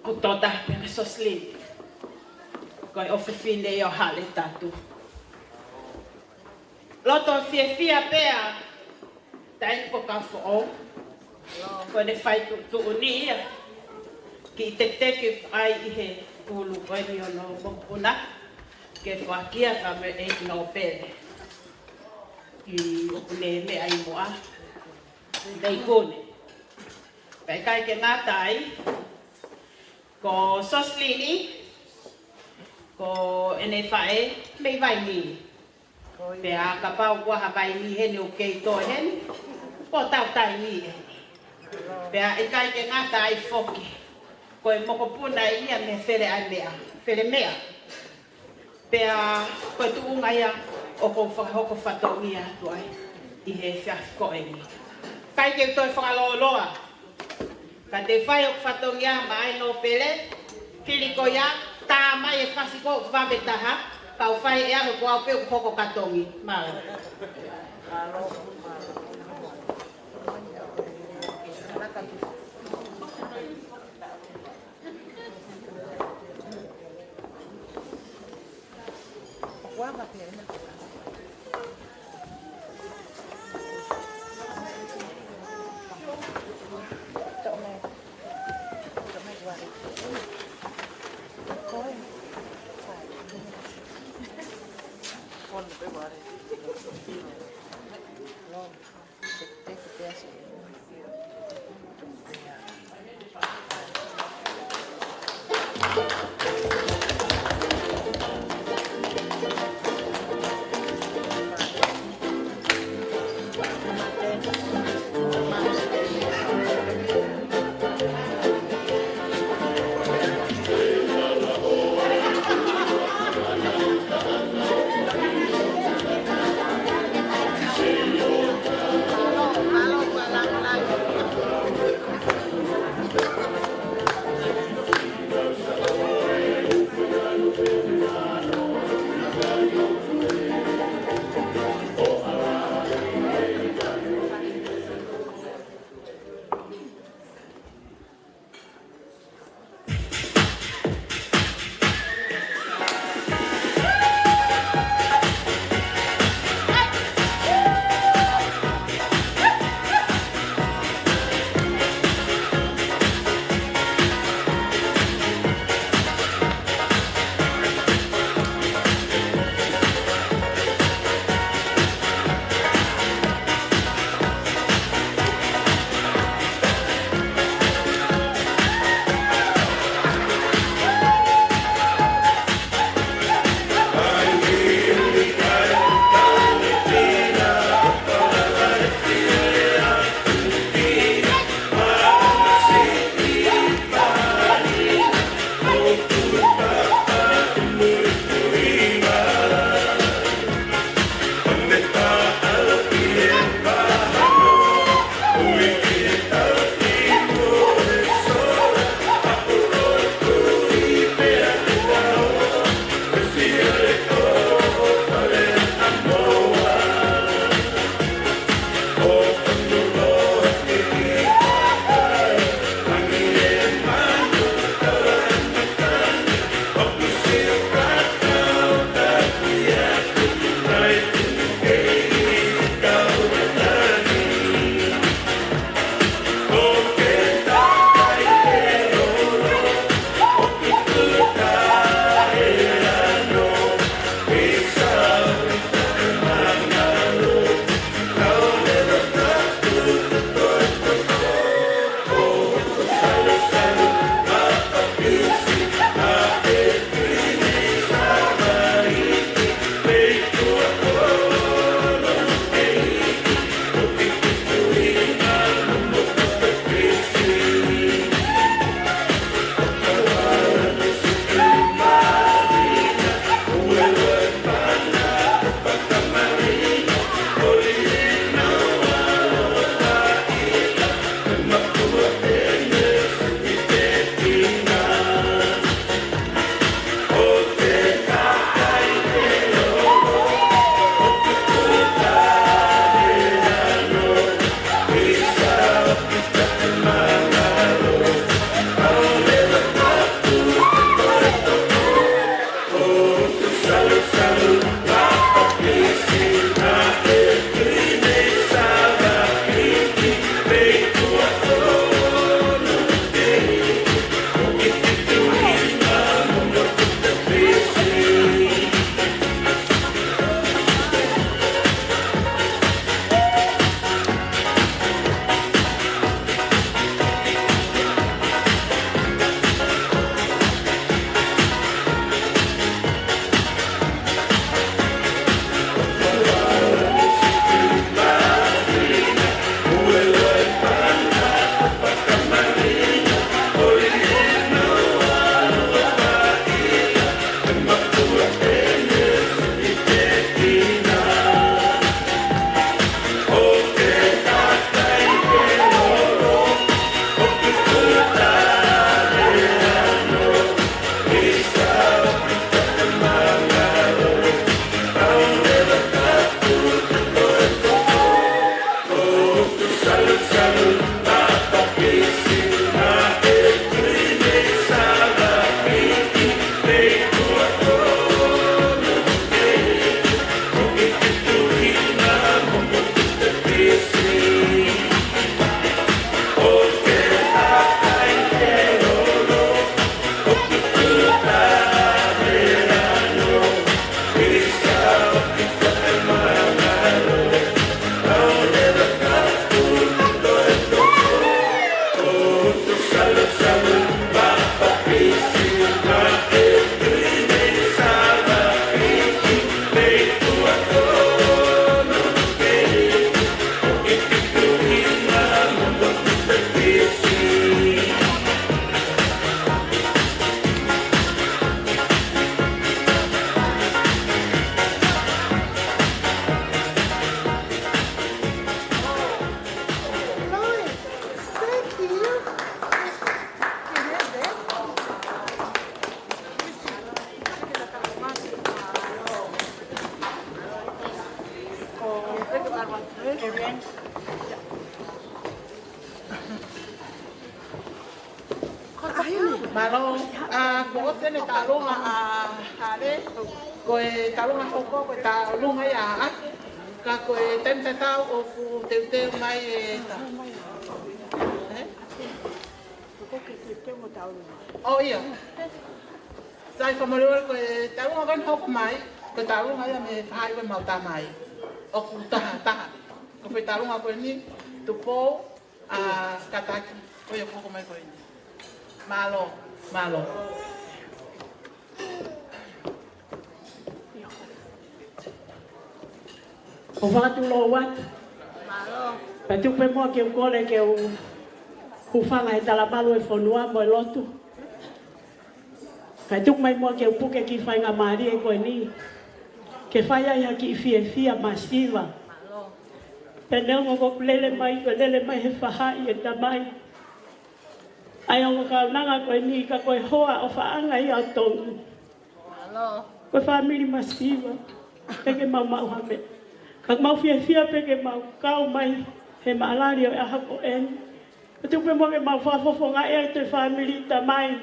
ko Tota pea mo Soslin. Ko e ʻofefine ia ʻo Hale Tatu. Loto fiefia pea, taimi ko Kaufoʻou. Ko ʻene fai tuʻutuʻuni ia. Kiʻi tekiteki ʻai ʻi he pulu ko eni ʻo hono mokopuna ke foaki ia ka me e nōpele. ʻI ʻoku ne meʻa ʻi muʻa. Mei Kune. Pea ʻikai ke ngata ai, ko Sosilini, ko ʻene faʻē, mei Vainī. Pea kapau kuo ha Vainī heni ʻoku kei toe heni, ko tau taimi ē. Pea ʻikai ke ngata ai foki, ko e mokopuna ia mei Felemeʻa, Felemeʻa. Pea ko e tuʻunga ia ʻoku ou fakahoko fatongia atu ai ʻi he efiafi ko eni. ʻIkai ke toe fakalōloa, ka te fai hoku fatongia maʻa e nōpele, fili ko ia, tā mai e fasi ko ē ʻoku vave taha, kau fai ʻe au he ko au pē ʻoku hoko katongi. Mālō. Mālō, ʻa, kuo ʻosi ʻene tālunga ʻa Hale, ko e tālunga hoko, ko e tālunga ia ʻa, ka ko e taimi tatau ʻoku teuteu mai e ta-, ē? ʻO ia. Sai, fakamolemole, ko e tālunga ko eni hoko mai, ko e tālunga ia mei he faʻahi ko ē ʻemau tamai. ʻOku taha, taha. Ko e foʻi tālunga ko eni, Tupou, ʻa, Kataki, ko ia ʻoku hoko mai ko eni. Mālō, mālō. ʻOku fakatulou atu. Kae tuku pē muʻa ke u kole ke u hūfanga he talamalu e fonua mo e lotu. Kae tuku mai muʻa ke u puke e kiʻi faingamālie ko eni ke fai ai ha kiʻi fiefia masiva. Pea neongo ʻoku ou lele mai, ʻoku ou lele mai he faʻahi e tamai ʻa e ongo kaunanga ko eni, ka ko e hoa ʻofaʻanga ia ʻo Tonga. Ko e fāmili masiva, ʻikai ke mau maʻu ha meʻa. Ka ʻoku mau fiefia pē ke mau kau mai he maʻalali ʻo e ʻaho ko eni. Kae tuku pē muʻa ke mau fakafofongaʻi ʻa e toe fāmili tamai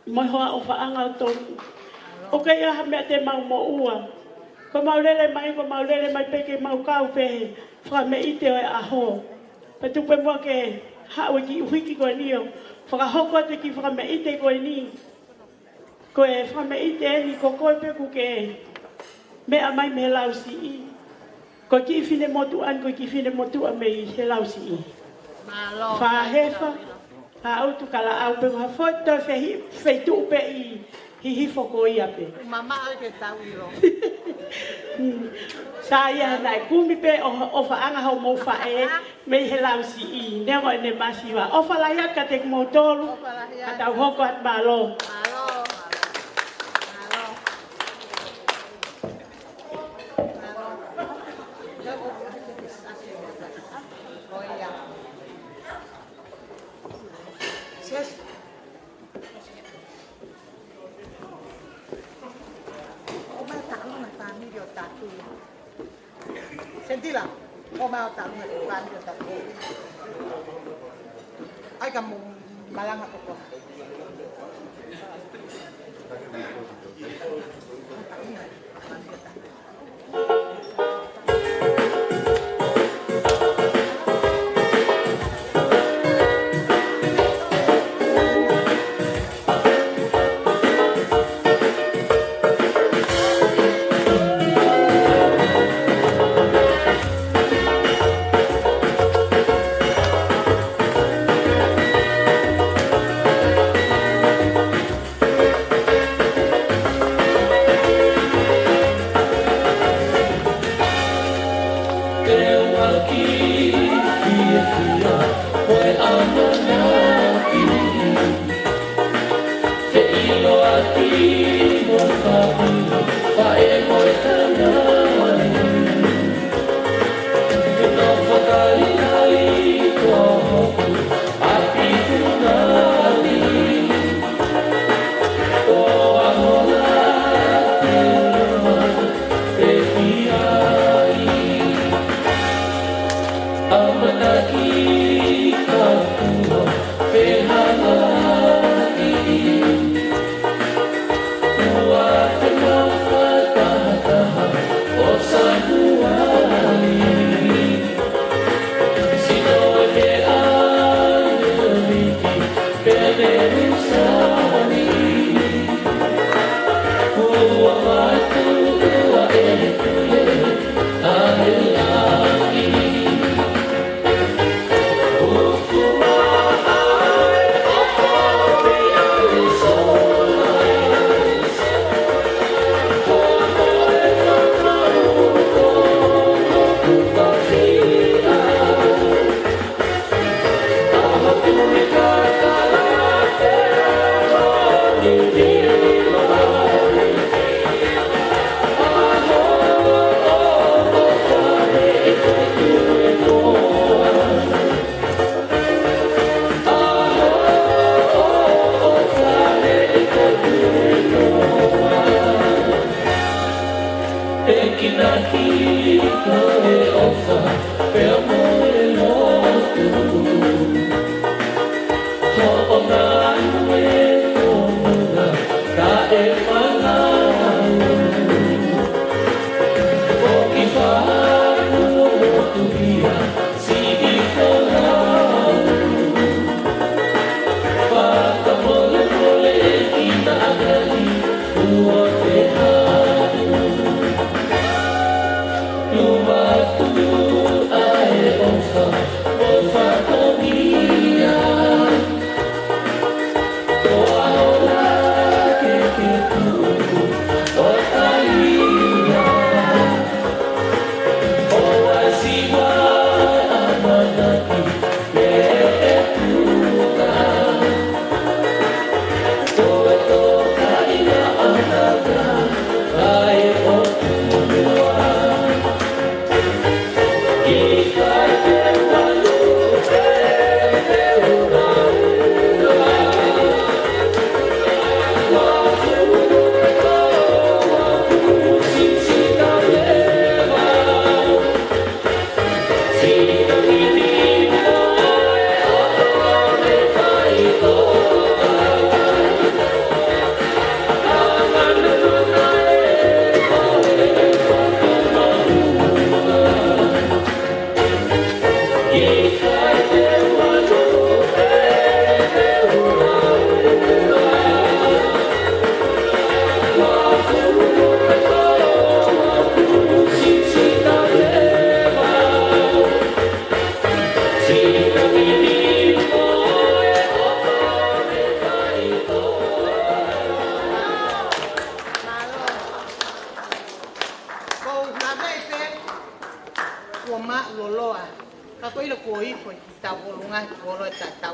mo e hoa ʻofaʻanga ʻo Tonga. ʻOku ʻikai ha meʻa te mau moʻua. Ko ʻemau lele mai, ko ʻemau lele mai pē ke mau kau pē he fakameʻite ʻo e ʻaho. Kae tuku pē muʻa ke haʻu e kiʻi ʻuhiki ko eni ʻo fakahoko atu e kiʻi fakameʻite ko eni. Ko e fakameʻite eni ko koe pē ʻoku ke meʻa mai mei he Lausiʻi. Ko e kiʻi finemotuʻa ni, ko e kiʻi finemotuʻa mei he Lausiʻi. Mālō. Fāhefa, Fāutu, Kalaʻau pē, ha foʻi toe fehi-, feituʻu pē ʻi Hihifo ko ia pē. Mamaʻo ke tau ʻilo. Sai ia, naʻe kumi pē ʻo, ʻofaʻanga hoʻomou faʻē mei he Lausiʻi, neongo ʻene masiva. ʻOfa lahi atu kiate kimoutolu, ʻofa lahi atu. Ka tau hoko atu, mālō. Mālō. Mālō. Mālō. Ko ia. Ses. ʻOku mau tālunga fāmili ʻo tautolu. Sentila, ʻoku mau tālunga fāmili ʻo tautolu. ʻAi ka mou malanga ko koe.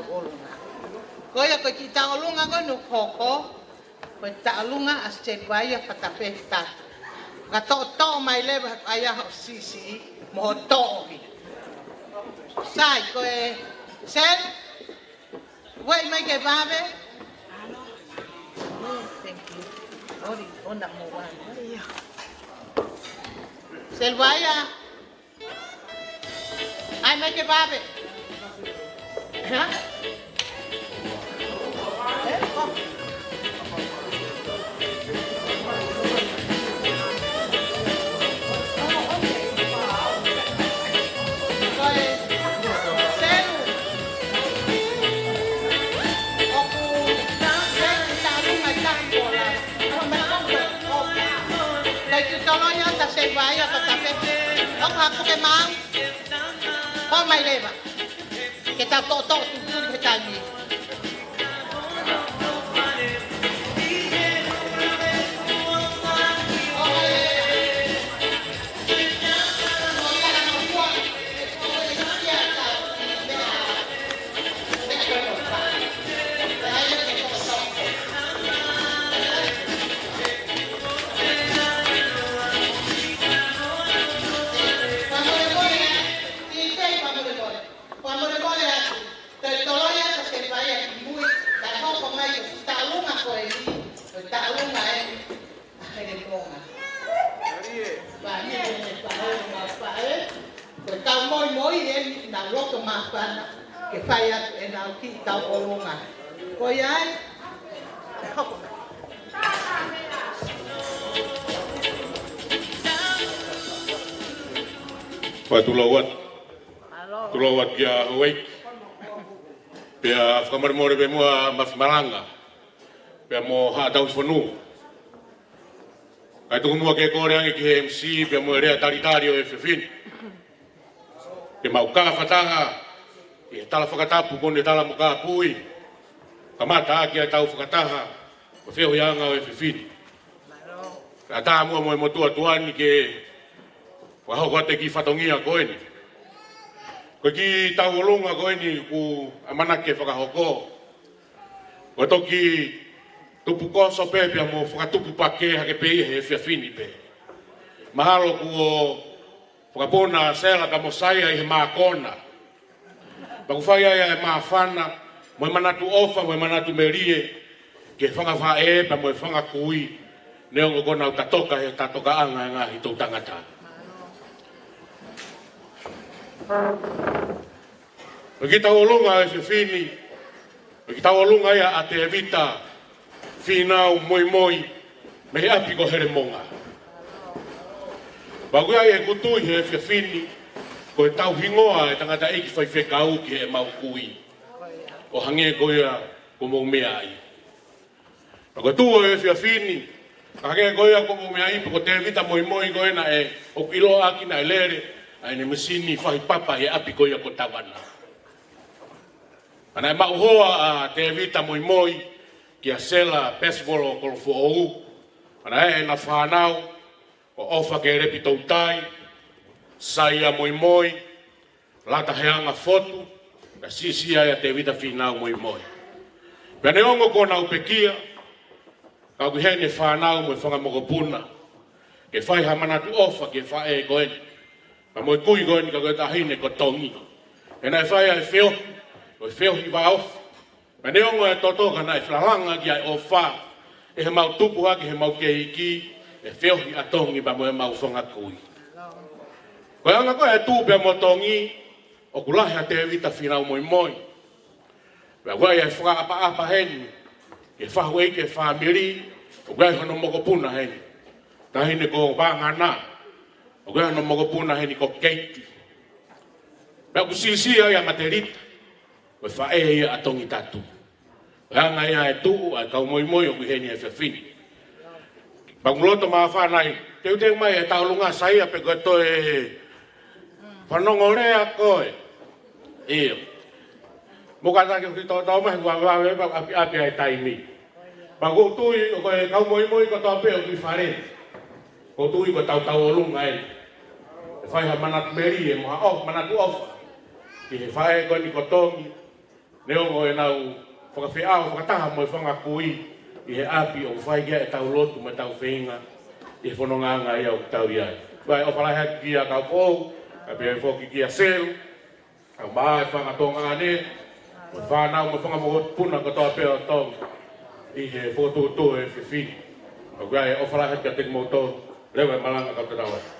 ʻolunga. Ko ia ko e kiʻi tauʻolunga ko eni ʻoku hoko, ko e tauʻolunga ʻa Seluaia Fatapehi Tatu. Ka toʻotoʻo mai leva ʻa ia hoʻo siʻisiʻi mo hoʻo toʻohi. Sai, ko e Selu, ueʻi mai ke vave. Thank you. Ori, ona mo wa. Seluaia. ʻAi mai ke vave. Hā? Kai tu tolo ia ta se vai ia ka ta pe. ʻOku haʻu ke mau. Ko mai leva. Ke tau toʻotoʻo tutuli he taimi. Fakamolemole atu. Toe tolo ia ka se vai ia ki mui, kae hoko mai ko e tauʻolunga ko eni, ko e tauʻolunga eni ʻa Helekonga. Pea ʻi he pehē mo e pehē, ko e kau moimoi eni naʻa nau loto māfana ke fai atu ʻenau kiʻi tauʻolunga. Ko ia ai, hoko mai. Pea tulou atu. Tulou atu kia Houʻeiki. Pea fakamolemole pē muʻa Mafi Malanga. Pea mo Haʻa Tauhi Fonua. Kae tuku muʻa ke kole ange ki he M C, pea mo e lea talitali ʻo e efiafi ni. Ke mau kau fakataha, ʻi he tala fakatapu ko eni tala mo kāpui. Kamata ʻaki ʻetau fakataha, ko e feohiʻanga ʻo e efiafi ni. Kae ʻatā muʻa mo e motuʻa tuʻa ni ke fakahoko atu e kiʻi fatongia ko eni. Ko e kiʻi tauʻolunga ko eni ʻoku ʻamanaki ke fakahoko. Ko e toki tupukoso pē pea mo fakatupu pake hake pē ia he efiafi ni pē. Mahalo kuo fakapuna Sela ka mo Saia ʻi he mākona. Pea ʻoku fai ai ʻa e māfana, mo e manatu ʻofa, mo e manatu melie, ki he fanga faʻē, pea mo e fanga kui, neongo ko ʻenau tatoka he tatokaʻanga ʻa e ngaahi toʻutangata. Ko e kiʻi tauʻolunga ʻo e efiafi ni, ko e kiʻi tauʻolunga ia ʻa Tevita Fīnau Moimoi, mei he ʻapi ko Helemonga. Pea ʻoku ʻi ai ʻeku tui he efiafi ni, ko e tauhingoa e tangataʻeiki faifekau ki heʻemau kui. ʻO hangē ko ia kuo mou meaʻi. Pea ko e tuʻu ʻo e efiafi ni, ka hangē ko ia kuo mou meaʻi pē ko Tevita Moimoi ko ena ē, ʻoku ʻiloa ʻaki naʻe lele ʻa ʻene misini fahi papa he ʻapi ko ia ko Tavana. Pea naʻe maʻu hoa ʻa Tevita Moimoi kia Sela Percival ʻo Kolofoʻou. Pea naʻe ʻi ai ʻena fānau, ko ʻOfa Kelepi Toutai, Saia Moimoi, Lata Heanga Fotu, pea siʻisiʻi ai ʻa Tevita Fīnau Moimoi. Pea neongo kuo nau pekia, ka ʻoku ʻi heni e fānau mo e fanga mokopuna, ke fai ha manatu ʻofa ki he faʻē ko eni. Pea mo e kui ko eni ka ko e taʻahine ko Tongi. He naʻe fai ʻa e feohi, ko e feohi vāofi. Pea neongo e toto ka naʻe feʻiloaki ʻa e ʻofa, ʻi heʻemau tupu hake, heʻemau kei iiki, e feohi ʻa Tongi pea mo ʻemau fanga kui. Ko e anga ko ē e tuʻu pea mo Tongi, ʻoku lahi ʻa Tevita Fīnau Moimoi. Pea ʻoku ʻi ai e fakaʻapaʻapa heni, ke fahu ʻeiki e fāmili, ʻoku ʻi ai hono mokopuna heni. Taʻahine ko Vangana, ʻoku ʻi ai hono mokopuna heni ko Keiti. Pea ʻoku siʻisiʻi ai ʻa Matelita, ko e faʻē ia ʻa Tongi Tatu. Ko e anga ia e tuʻu ʻa e kau moimoi ʻoku ʻi heni he efiafi ni. Pea ʻoku loto māfana ai, teuteu mai e tauʻolunga Saia pe ko e toe fanongo lea koe. ʻIo. Mou kātaki ʻo kiʻi toʻotoʻo mai, ʻoku vave pē ʻapiʻapi ʻa e taimi. Pea ʻoku ou tui, ʻoku ʻi ai e kau moimoi kotoa pē ʻoku ʻi fale. ʻOku ou tui ko e tauʻolunga eni. ʻE fai ha manatu melie mo ha ʻofa, manatu ʻofa ki he faʻē ko eni ko Tongi. Neongo ʻenau fakafeʻao fakataha mo e fanga kui ʻi he ʻapi ʻoku fai ki ai ʻetau lotu mo ʻetau feinga ʻi he fonongaʻanga ia ʻoku tau ʻi ai. Kae ʻofa lahi atu kia Kaufoʻou, kae pehē foki kia Selu, kae ʻumaʻā e fanga tuongaʻane, mo e fānau mo e fanga mokopuna kotoa pē ʻo Tonga ʻi he fokotuʻutuʻu ʻo e efiafi ni. Kae ʻofa lahi atu kiate kimoutolu, leva e malanga kau tatau atu.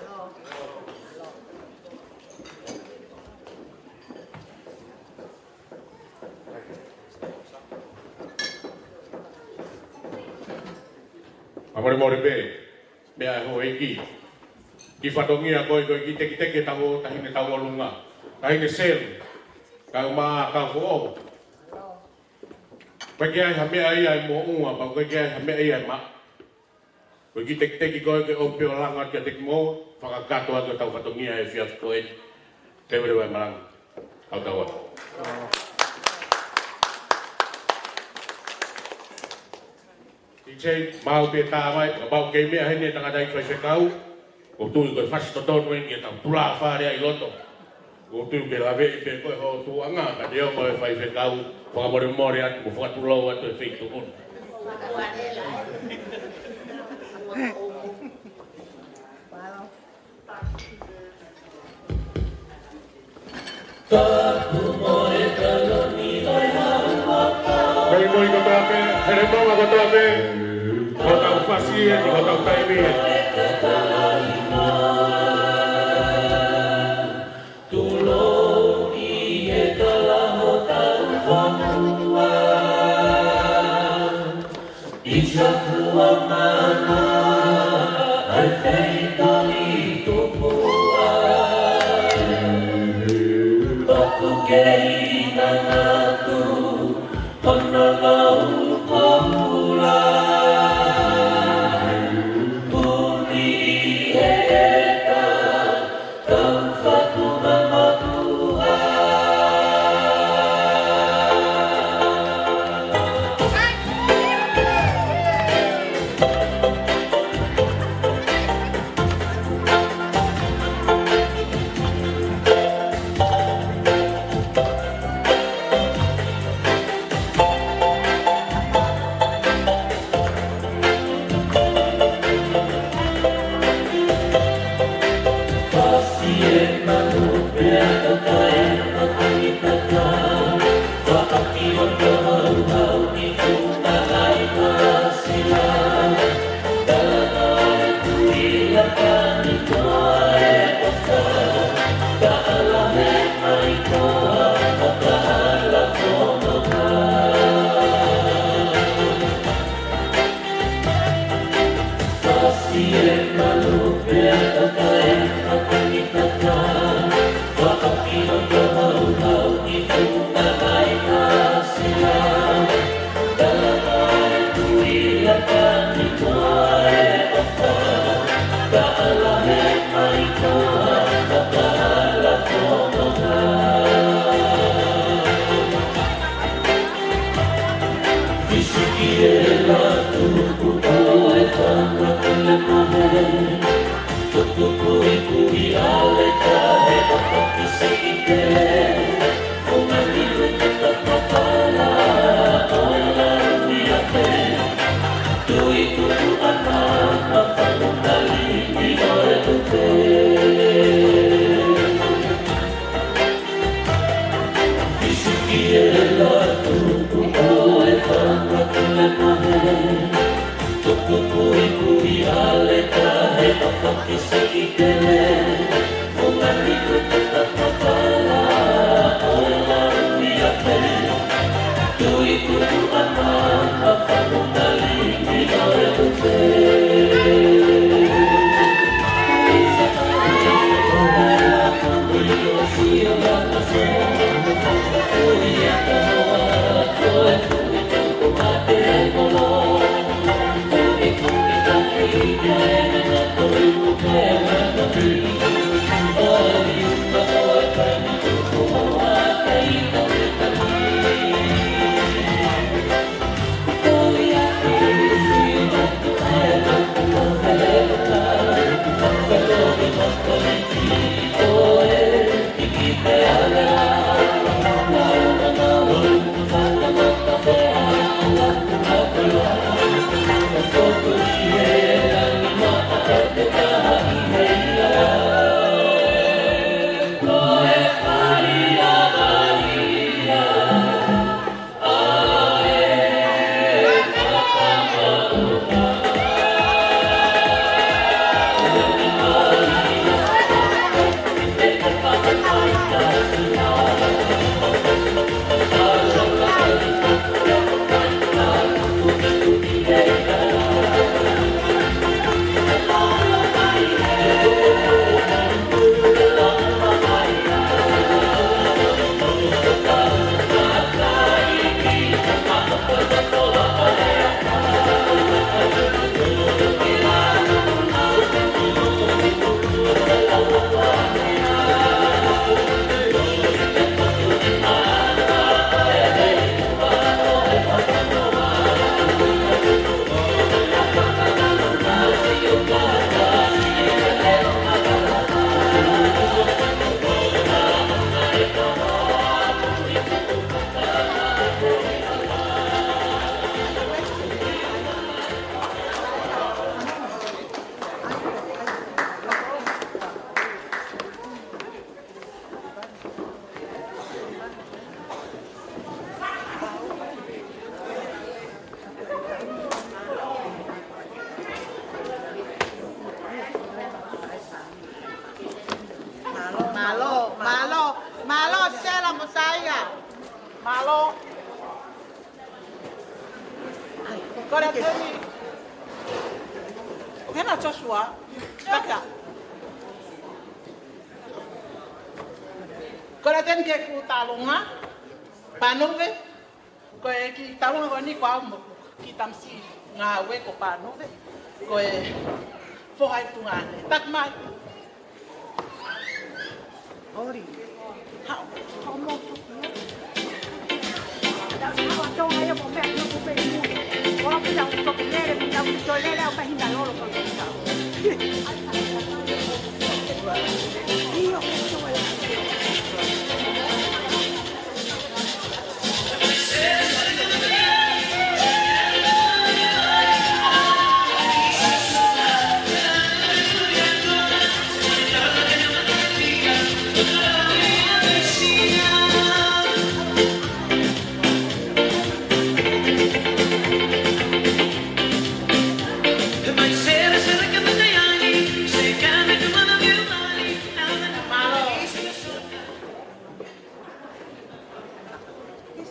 Fakamolemole pē, meʻa ʻa e houʻeiki. Kiʻi fatongia ko ē ko e kiʻi tekiteki ʻetau Taʻahine Tauʻolunga, Taʻahine Selu, kae ʻumaʻā Kaufoʻou. ʻOku ʻikai ke ʻi ai ha meʻa ia ʻe moʻua, pea ʻoku ʻikai ke ʻi ai ha meʻa ia ʻe maʻa. Ko e kiʻi tekiteki ko ē ke ʻomi pē ʻo langa atu kiate kimoutolu, fakakakato atu ʻetau fatongia he efiafi ko eni. Leva leva e malanga kau tatau atu. Kiʻi maau pē tā mai, kapau ʻoku kei meʻa heni e tangataʻeiki faifekau, ʻoku ou tui ko e fasi totonu eni ke tau tulafale ai ʻi loto. ʻOku ou tui ke laveʻi pē ko e hoʻo tuʻuʻanga, ka neongo e faifekau, fakamolemole atu, mo fakatulou atu e feituʻu ni. Tapu mo e kaloni ʻo e hau mata. Kae moʻi kotoa pē, hele mama kotoa pē, ko hotau fasi eni, ko hotau taimi eni. Tulou ʻi he tala hotau fonua. ʻI Sakuamana, ʻa e feitoli tupu ai. ʻOku kei manatu, hona lau koula. Puni ʻi he ʻeta, Kole atu eni. ʻOkei, na Joshua. Taka. Kole atu eni ki heʻeku taʻaloga. Pānuve. Ko e kiʻi taʻaloga ko eni ko au mo e kiʻi tamasiʻi ngāue ko Pānuve. Ko e foha ʻi tuʻa ʻeni. Taki mai. Ori. Hao, hao mo. That's how I don't have a back, no, baby. Walk it out, go to the lady, we got to the lady, I'll be in the Lord, go to the Lord.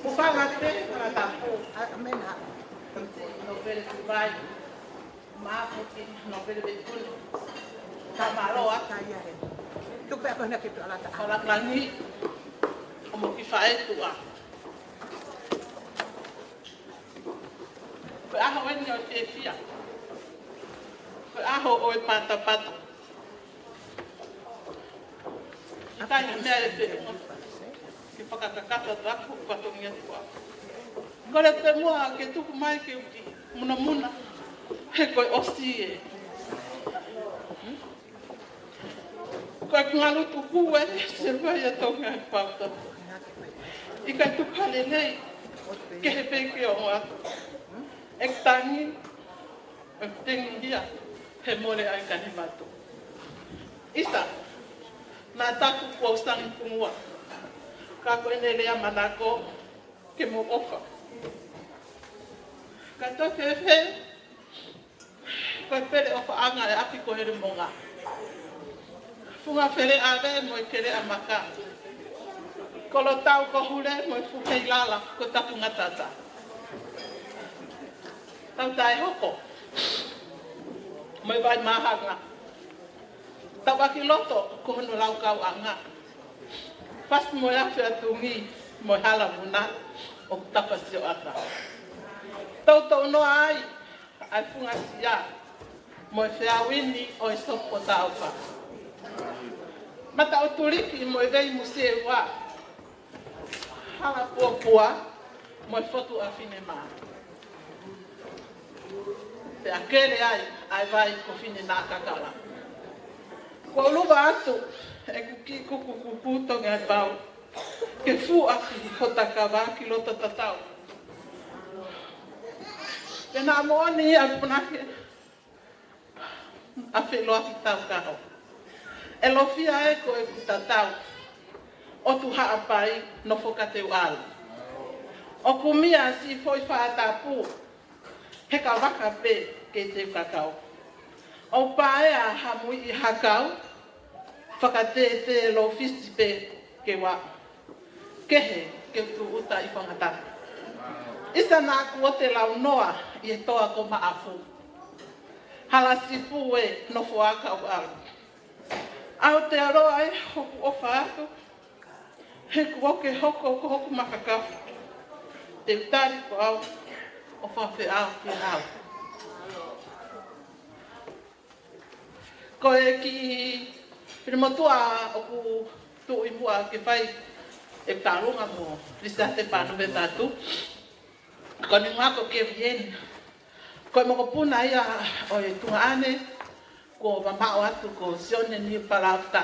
Mo fanga te, fanga tapu. ʻA, mena. Nōpele Tuvai. Maputi, nōpele Vekulu. Ka mālō ʻa. Ka ia he. Tuku pē ko ena ki tuʻa lata. Ko la plangi. ʻO mo ki fae tuʻa. Ko e ʻaho eni ʻo e fiefia. Ko e ʻaho ʻo e patapata. ʻIkai ha meʻa ʻe feʻunga ke fakakakato atu ʻa e fatongia tuʻa. Kole pē muʻa ke tuku mai ke u kiʻi munamuna. He ko e ʻosi ē. Ko e kungalu tuku e se vai a Tonga e pauta. ʻIkai tuku ha lelei ke he peke o atu. ʻE tangi, ʻe tengi ia, he mole ai ka ni matu. ʻIsa, naʻa taku kuo u sangi pungua. Ka ko ʻene lea manako, ke mo ʻofa. Ka tau fēfē, ko e pele ʻofaʻanga ʻe ʻapi ko hele monga. Funga fele ave mo e kele a maka. Kolo tau ko hule mo e fuhei lala ko tapu ngatata. Tau tae hoko. Mo e vai mahanga. Tau ʻaki loto ko hono laukau anga. Fasi mo e afe atungi mo e hala muna ʻo tapa sio ata. Tau tau noa ai ʻa e funga sia mo e feauini ʻo e sopo taufa. Mata ʻo tuliki mo e vei museua. Hala puapua mo e fotu a fine mā. Pea kele ai ʻa e vai ko fine nā kakala. Kuo u luva atu ʻeku kiʻi kuku kuku Tonga e pau. Ke fuʻaki hota kava ki loto tatau. Pea naʻa moʻoni ʻa e punake ʻa Feloaki Taukaho. ʻE Lofia ē ko ʻeku tatau. ʻOtu Haʻapai nofo ka te u ʻalu. ʻOku mia si foʻi fātapu. He ka vaka pē ke te kakau. ʻO paea ha muiʻi hakau. Fakatētē lofisi pē ke ua. Kehe ke tūʻuta ʻi fangata. ʻIsa naʻa kuo te launoa ʻi he toa ko Maʻafu. Hala sipu ē nofo aka u alu. ʻAo te aroa ē hoku ʻofa atu. He kuo ke hoko ko hoku makakafu. Te u tali ko au ʻo fafeʻao ki hau. Ko e kiʻi pili motuʻa ʻoku tuʻu ʻi muʻa ke fai e talunga mo Lisa te pānu me tatu. Ko ni ngako ke vien. Ko e mokopuna ia ʻo e tuongaʻane ko mamaʻo atu ko Sione ni Palauta.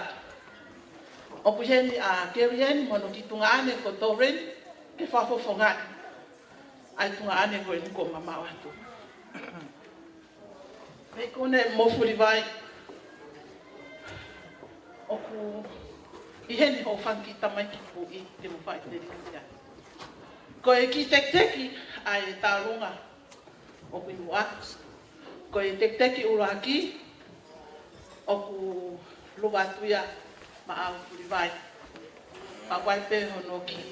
ʻOku heni ʻa Kevien mo hono kiʻi tuongaʻane ko Toren ke fafofongaʻi ʻa e tuongaʻane ko eni ko mamaʻo atu. Mei kune mo Fulivai. ʻOku ʻi heni hoʻo fanga kiʻi tamaiki puʻi ke mo fai te ringia. Ko e kiʻi tekiteki ʻa e talunga ʻoku ʻi muʻa. Ko e tekiteki ʻuluaki ʻoku luva atu ia maʻau Fulivai. Pea ʻoku ʻi ai pē hono kiʻi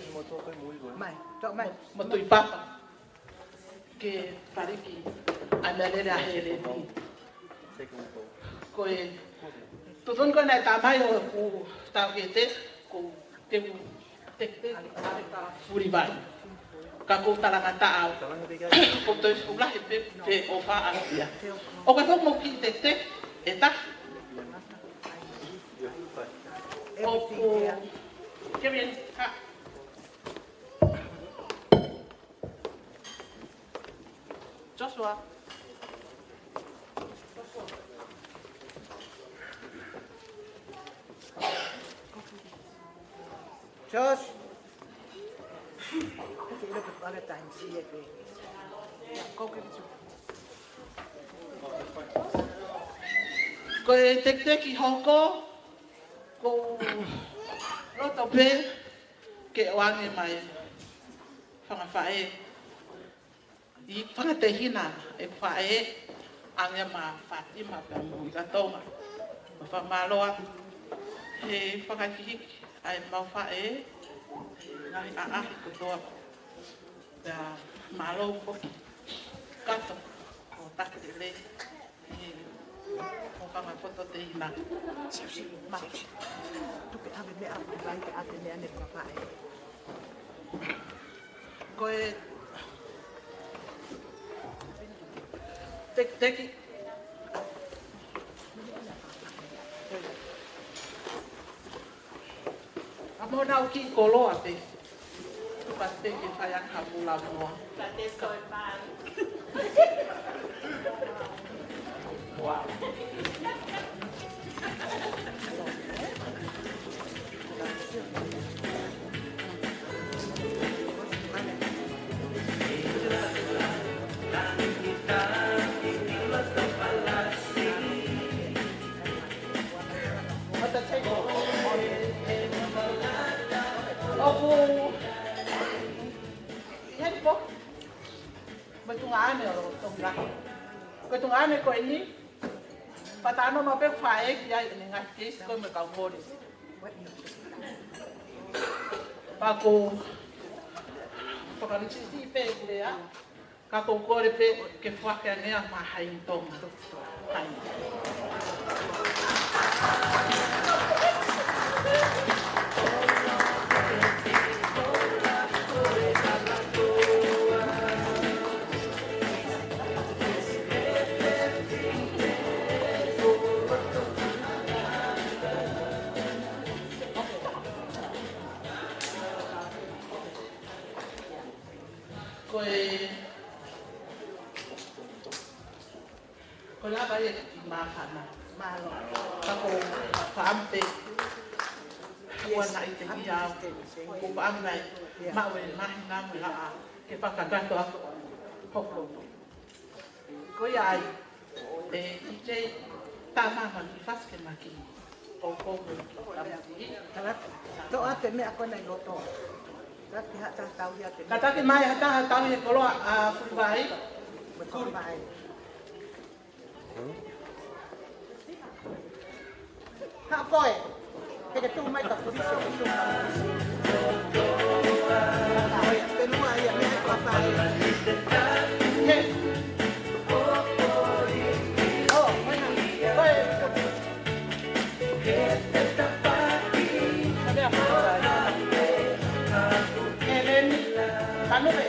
Mai, toʻo mai. Mo Tuʻi Papa. ke paliki ʻa e meʻalele ʻa Hēleni. Ko e tuʻutuʻuni ko ē naʻe tā mai ʻoku tau ke te, ko te u te te ʻa e ka Fulivai. Ka ko e talangataʻa au. Ko e toe fuʻu lahi pē, pē ʻofa ʻaupito ia. ʻOku ʻi ai foki mo e kiʻi te te ʻe taha. ʻOku ke vien ka Joshua. Josh. Ko e tekiteki hoko, ʻoku ou loto pē ke ʻoange mai fanga faʻē ʻi he fanga tehina ʻeku faʻē, ʻa Ngema, Fatima pea mo Ika Tonga. Mo fakamālō atu he fakahikihiki ʻa e mau faʻē, ngaahi ʻaʻahi kotoa. Pea mālō foki Kato, ko Takitele, ʻi he fanga poto tehina. Mā. Tuku ʻave meʻa, ʻave meʻa ne kua faʻē. Ko e tekiteki. ʻA mo nau kiʻi koloa pē. Tuku atu pē ke fai ʻaki ha pula moa. ʻOku ʻi heni pē mo e tuongaʻane ʻo Tonga. Ko e tuongaʻane ko eni, fakatātā mai pē faʻē ki ai ʻene ngaahi keisi ko ē mo e kau polisi. Pea ko e fakalisi pē ʻeku lea, ka ʻoku ou kole pē ke foaki ange ia maʻa Haʻi Tonga. Haʻi. Ko e, ko e lava ia ki māfana. Mālō. Ka ko e faʻampe. Ua naʻe ʻi ai te ia au. Ko e faʻampe. Maʻu e māhina mo e laʻā. Ke fakakakato ʻa hoku loto. Ko ia ai, ʻe, ʻi he tamama ki fasi ke maki, ʻo koe ki tamaki. Tala, toʻo atu e meʻa ko ena ʻi loto. Taki ha taha tauhi atu e meʻa. Kātaki mai ha taha tauhi e koloa ʻa Fulivai. Mo e koloa mai. Haʻu koe. He ke tuʻu mai ka pulisi ke tuʻu mai. Pea nua ia, meʻa ko e fai. He. ʻO, mai na. Koe. Ka mea fai. He leni. Ka nue.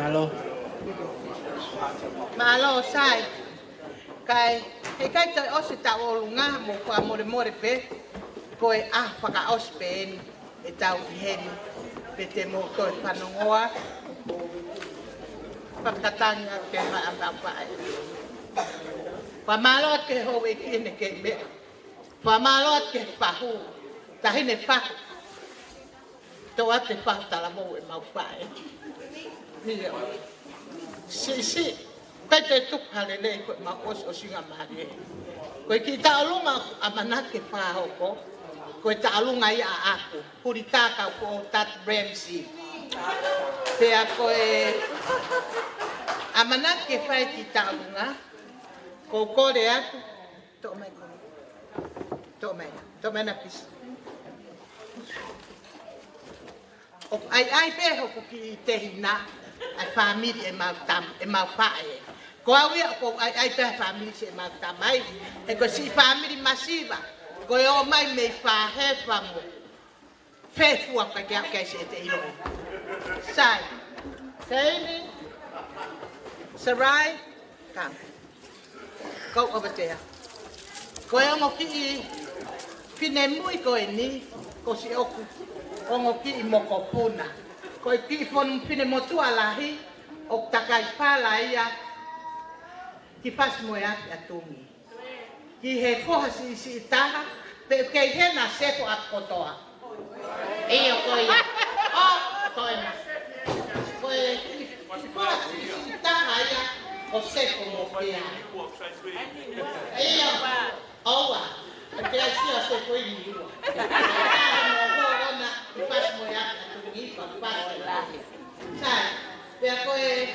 Mālō. Mālō, Sai. Kae, heʻikai toe ʻosi ʻetau ʻolunga, mou fakamolemole pē, ko e ʻaho fakaʻosi pē eni ʻetau ʻi heni, pea te mou toe fanongoa. Fakatauange atu ke maʻa maʻa pae. Fakamālō atu ki he houʻeiki ʻene kei meʻa. Fakamālō atu ki he fahu, Taʻahine Fahu. Tau ate fahu talavou ʻemau faʻē. ʻIo. Siʻisiʻi, pea te tuku ha lelei ko ʻemau ʻosiʻosingamālie. Ko e kiʻi tauʻolunga ʻamanaki ke fakahoko, ko e tauʻolunga ia ʻaʻaku, Pulitā Kaupoʻou Tad Ramsey. Pea ko e ʻamanaki ke fai e kiʻi tauʻolunga, ʻoku ou kole atu, toʻo mai ko. Toʻo mai, toʻo mai na pisi. ʻOku ʻaiʻai pē hoku kiʻi tehina, ʻa e fāmili ʻemau tam-, ʻemau faʻē. Ko au ia ʻoku ou ʻaiʻai pē ʻa e fāmili siʻemau tamai. He ko e siʻi fāmili masiva. Ko e ō mai mei Fāhefa mo Fefua ka ke au ke se te ilo. Sai. Seini. Sarai. Kam. Kau ʻovatea. Ko e ongo kiʻi finemui ko eni, ko siʻoku ongo kiʻi mokopuna. Ko e kiʻi fonu finemotuʻa lahi, ʻoku takai fala ia ki Fasi mo e Afi ʻa Tumi. Ki he foha siʻisiʻi taha, pe ʻoku kei hena sefo ʻapi kotoa. ʻIo ko ia. ʻO, ko ena. Ko e foha siʻisiʻi taha ia ʻo sefo mo pea. ʻIo. ʻOua. Pea sio sefo ʻi ni ua. Mo ʻona, ki Fasi mo e Afi ʻa Tumi, ki Fasi mo e Afi. Sai. Pea ko e,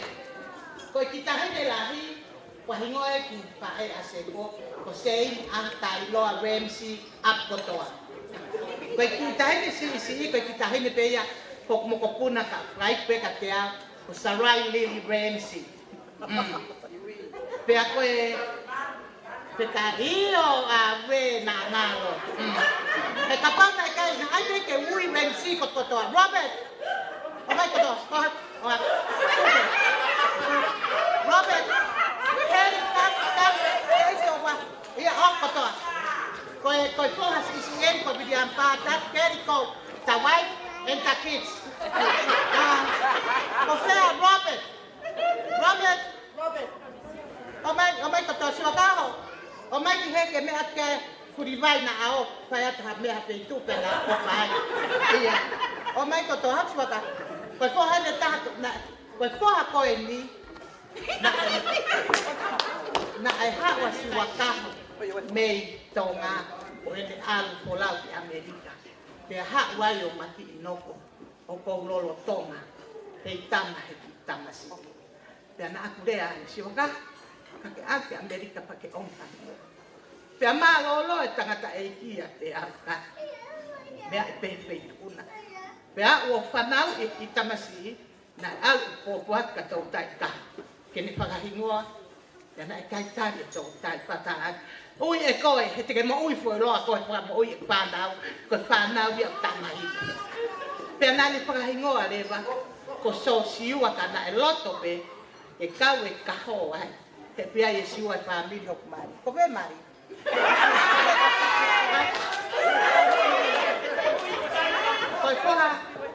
ko e kiʻi taʻahine lahi, ko e hingoa e kiʻi faʻē ʻa sefo, ko Seini ʻAtailoa Ramsey ʻapi kotoa. Ko e kiʻi taʻahine siʻisiʻi, ko e kiʻi taʻahine pē ia, ko e mokopuna ka fai pē ka te au, ko Sarai Lily Ramsey. Mm. Pea ko e, pea ka ʻio ʻa e na ngalo. Mm. He kapau naʻe ʻikai, naʻe ʻai pē ke ui Ramsey kotokotoa. Robert! ʻOmai kotoa, kotoa. Robert, Kelly, Pat, Pat, Kelly, ʻio, ʻo kotoa. Ko e, ko e foha siʻisiʻi eni ko William Pata, Kelly ko the wife and the kids. Ah, ko fē ʻa Robert? Robert, Robert. ʻOmai, ʻomai kotoa siʻa kaho. ʻOmai ki he ke meʻa ke kuri vai na ao, fai atu ha meʻa ha feituʻu pē na ko fai. ʻIo. ʻOmai kotoa hau siʻa kaho. Ko e foha ʻe taha, na, ko e foha ko eni. Naʻe, naʻe haʻu ʻa siʻa kaho mei Tonga, ʻo ʻene ʻalu folau ki ʻAmelika. Pea haʻu ai ʻo makiʻi noko, ʻo kou lolotonga, pea tama he kiʻi tamasiʻi. Pea naʻa ku lea ai, siʻa kaho, ka ke ʻalu ki ʻAmelika pea ke ʻomi ha hingoa. Pea mālōlō e tangataʻeiki ia te au ka. Meʻa ʻi he feituʻu na. Pea ʻoku ou fanauʻi e kiʻi tamasiʻi, naʻe ʻalu ʻo pōpoaki ka toutai ka. Ke ne fakahingoa, pea naʻe ʻikai tali e toutai, fakatātā. Ui ʻe koe, he te ke moʻui fuoloa koe, fakamoʻui e fānau, ko e fānau ia ʻoku tamahi. Pea naʻa ne fakahingoa leva, ko Sosiua ka naʻe loto pē, ʻe kau e kaho ai. He pea ʻe Siua e fāmili hoku mali. Ko fē mali? Ko e foha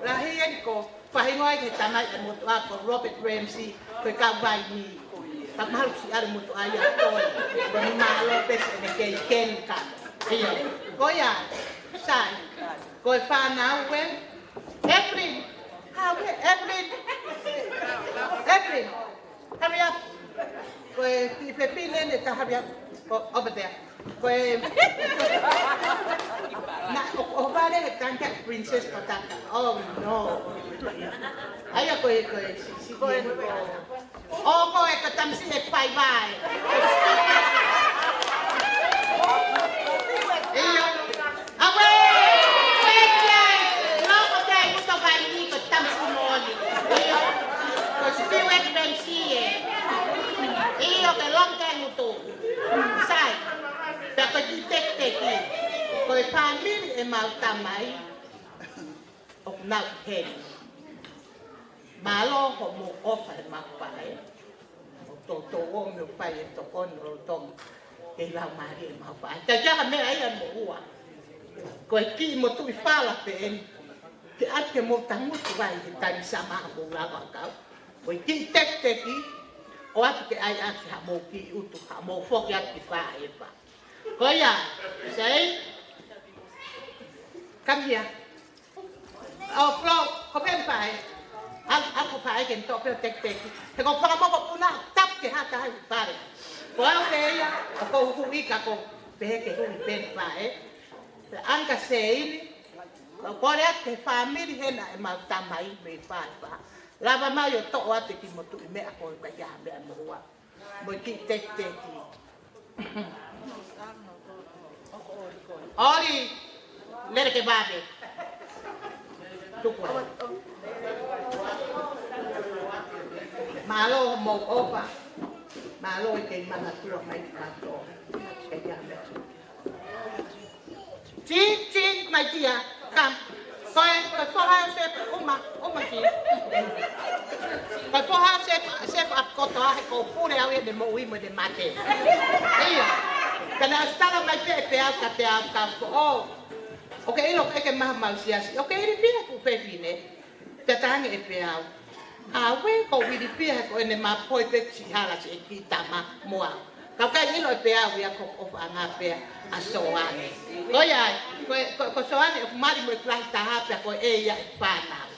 lahi eni ko, fakahingoa ki he tamai ʻa e motuʻa ko Robert Ramsey, ko e kau vai ni. Ka mahalo siʻi ʻalu motuʻa ia ko e, ko ni mālō pē siʻene kei keni ka. ʻIo. Ko ia, Sai. Ko e fānau ē. Evelyn. Hau ē, Evelyn. Evelyn. Hurry up. Ko e fefine ne ta hurry up. Ko over there. Ko e na, ʻo, ʻo vale he tanka Princess Pataka. Oh no. ʻAia ko e, ko e, si, si, ko e, ko e. ʻO ko e ka tamasiʻi ʻe fai vai. ʻIo. Awe! Tētia! Loko te muto vai ni ko tamasiʻi moʻoni. ʻIo. Ko Spirit Ramsey ē. ʻIo ke loko te muto. Sai. Pea ko e kiʻi tekiteki. Ko e fāmili ʻemau tamai. ʻOku nau ʻi heni. Mālō hoʻomou ʻofa he mau faʻē. Mo toutou ō mai ʻo fai e tokoni lolotonga ke lau mālie e mau faʻē. Ka ʻi ai ha meʻa ia mo ua. Ko e kiʻi motuʻi fala pē eni. Ke ʻoatu ke mou tangutu ai he taimi sa maha mou lava kau. Ko e kiʻi tekiteki, ʻoatu ke ʻai ʻaki haʻamou kiʻi ʻutu, haʻamou foki atu ki fā e fā. Ko ia, sei? Come here. ʻO Flo, ko pē faʻē. Al, al ko faʻē ke toʻo pē ʻo tekiteki. He ko fanga mokopuna, tapu ke hata ai pare. Ko au pē ia, ʻoku ou huʻi ka ko pehē ke huʻi pē faʻē. Pea anga seini, ko kole atu ki he fāmili hena ʻemau tamai mei fā e fā. Lava mai ʻo toʻo atu e kiʻi motuʻi meʻa ko e ka ia meʻa mo ua. Mo e kiʻi tekiteki. ʻOli, lele ke vave. Tuku ai. Mālō hoʻomou ʻofa. Mālō e kei manatua mai kātoa. Ke ia meʻa. Tin, tin, my dear, come. Ko e, ko e foha ʻo Sefu, uma, uma ki. Ko e foha ʻo Sefu, Sefu ʻapi kotoa he ʻoku ou pule au ia ʻene moʻui mo ʻene mate. ʻIo. Ka naʻe ʻosi tala mai pē ʻe Peau kiate au ka ko ʻo. ʻOku ke ʻilo ʻoku ʻikai ke maha mau siasi. ʻOku ke ilifia ʻeku fefine. Pea talaange ʻe Peau. ʻA, ʻoku ou ilifia he ko ʻene mapoi pē siʻi hala siʻi kiʻi tama mo au. Ka ʻoku ʻikai ʻilo ʻe Peau ia ko e ʻofaʻanga pē ʻa Soane. Ko ia, ko, ko, ko Soane ʻoku mali mo e kulahi taha pea ko e ia e fānau.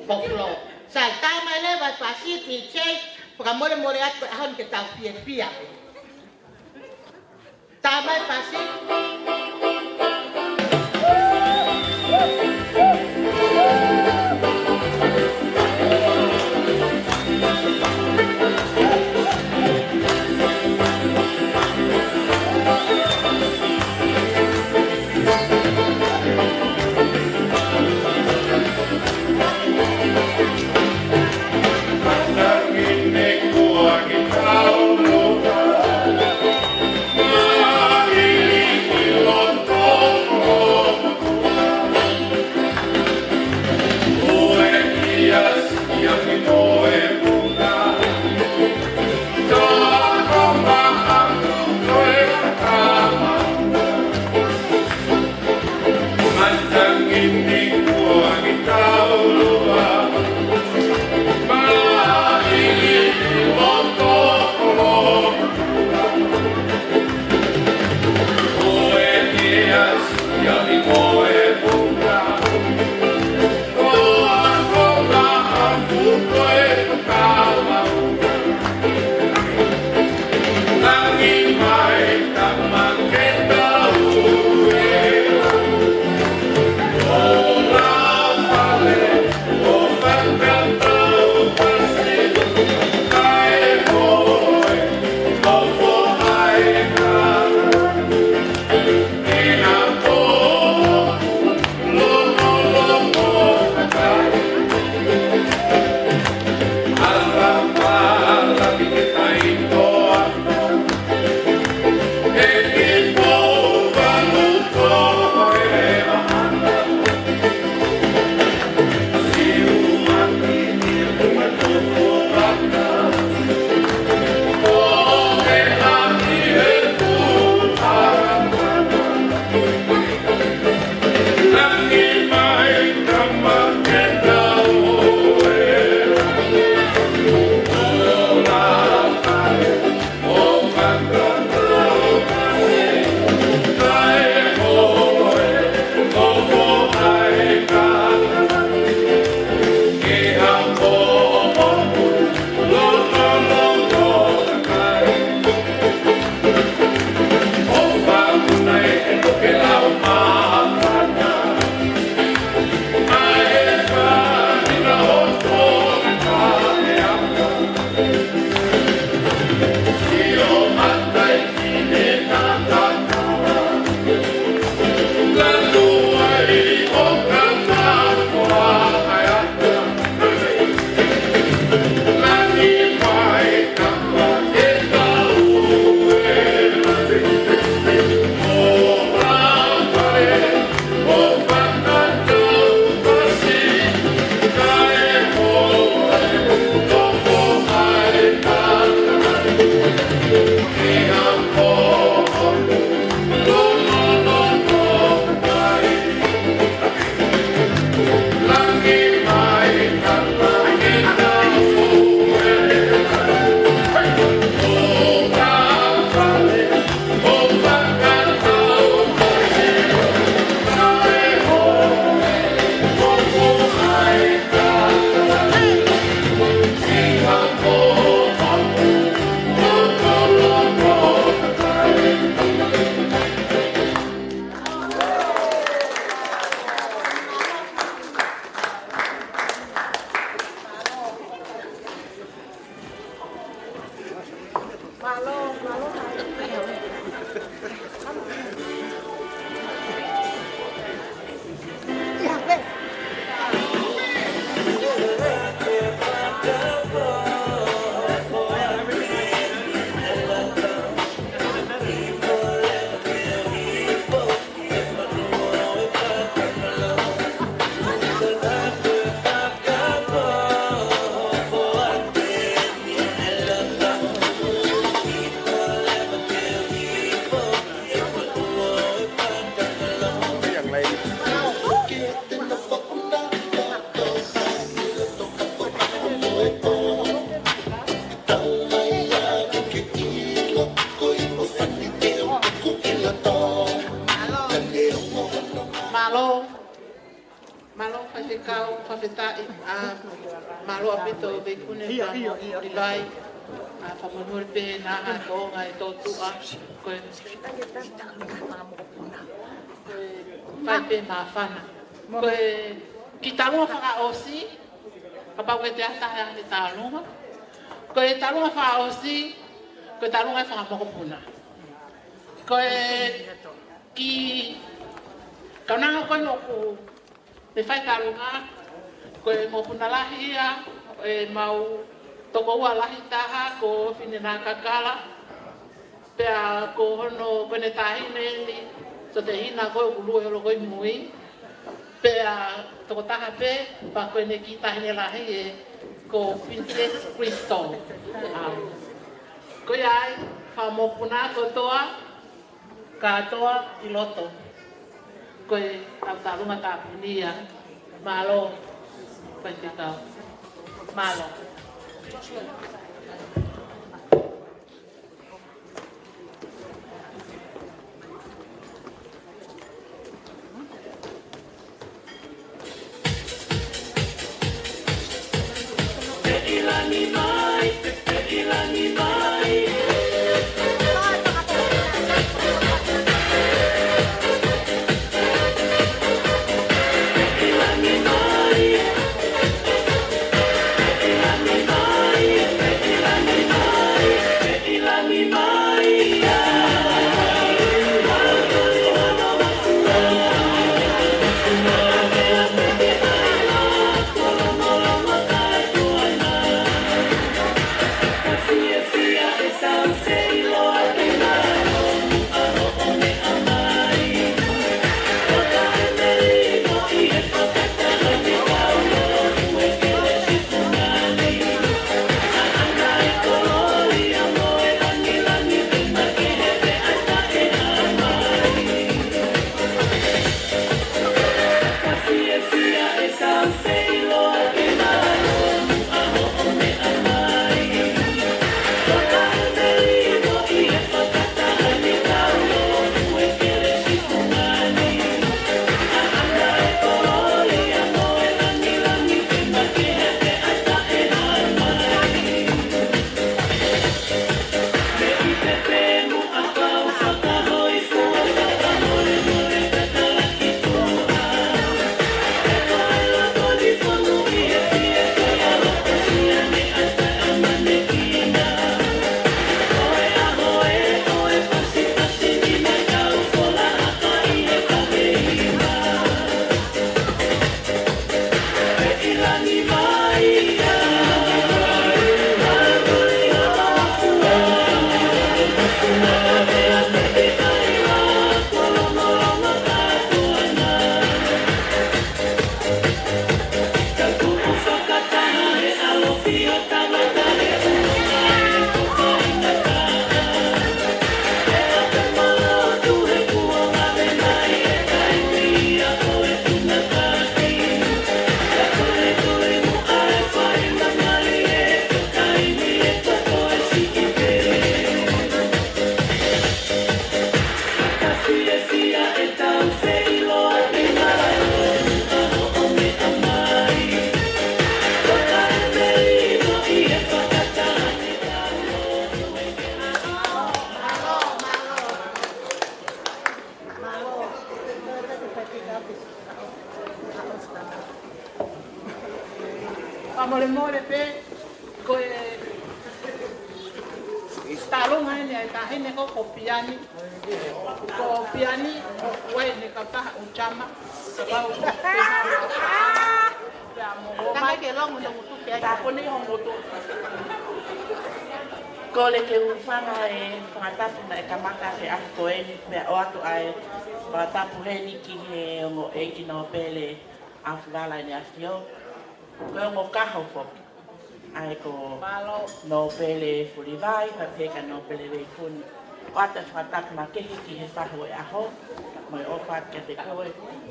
Ko Flo. Sai, tā mai leva e fāsiti, Jay, fakamolemole atu ko e ʻaho ni ke tau fiefia pē. Tā mai pasi. Fakafetaʻi, ʻa, mālō ʻaupito Veikune Ia, ia, ia, ia. Livai, ʻa, fakamolemole pē naʻa hā toʻonga e tōtuʻa, ko e fai pē māfana. Ko e kiʻi tālunga fakaʻosi, kapau ʻe te ʻatā ha kiʻi tālunga. Ko e tālunga fakaʻosi, ko e tālunga e fanga mokopuna. Ko e kiʻi kaunanga ko ē ʻoku ne fai tālunga, ko e mokopuna lahi ia, ʻemau tokoua lahi taha, ko Fine Nakakala, pea ko hono, ko ʻene taʻahine ni, so te hina ko ē ʻoku lue holo ko ē ʻi mui, pea tokotaha pē, pea ko ʻene kiʻi taʻahine lahi ē, ko Princess Crystal. ʻA, ko ia ai, fanga mokopuna kotoa, kātoa ʻi loto. Ko e ʻau tālunga tāpuni ia. Mālō, Faifekau. Mālō. Fakamolemole pē, ko e tālunga eni ʻa e taʻahine ko, ko Piani. Ko Piani, ʻoku ʻi ai ʻene kautaha ʻo Jama. Kapau ʻoku ke mau. Pea mo Tangai Homai. Ke longo no ngutu ke ai. Tāpuni ho ngutu. Kole ke u hūfanga he fakatapu naʻe kamata he ʻaho ko eni, pea ʻoatu ʻa e fakatapu heni ki he ongo ʻeiki nōpele ʻa Fulala ʻEne ʻAfio. Ko e ongo kaho foki. ʻA e ko Mālō. Nōpele Fulivai, pea pehē kia Nōpele Veikune. ʻOatu e fakatapu makehe ki he fahu e ʻaho, mo e ʻofa atu kiate koe,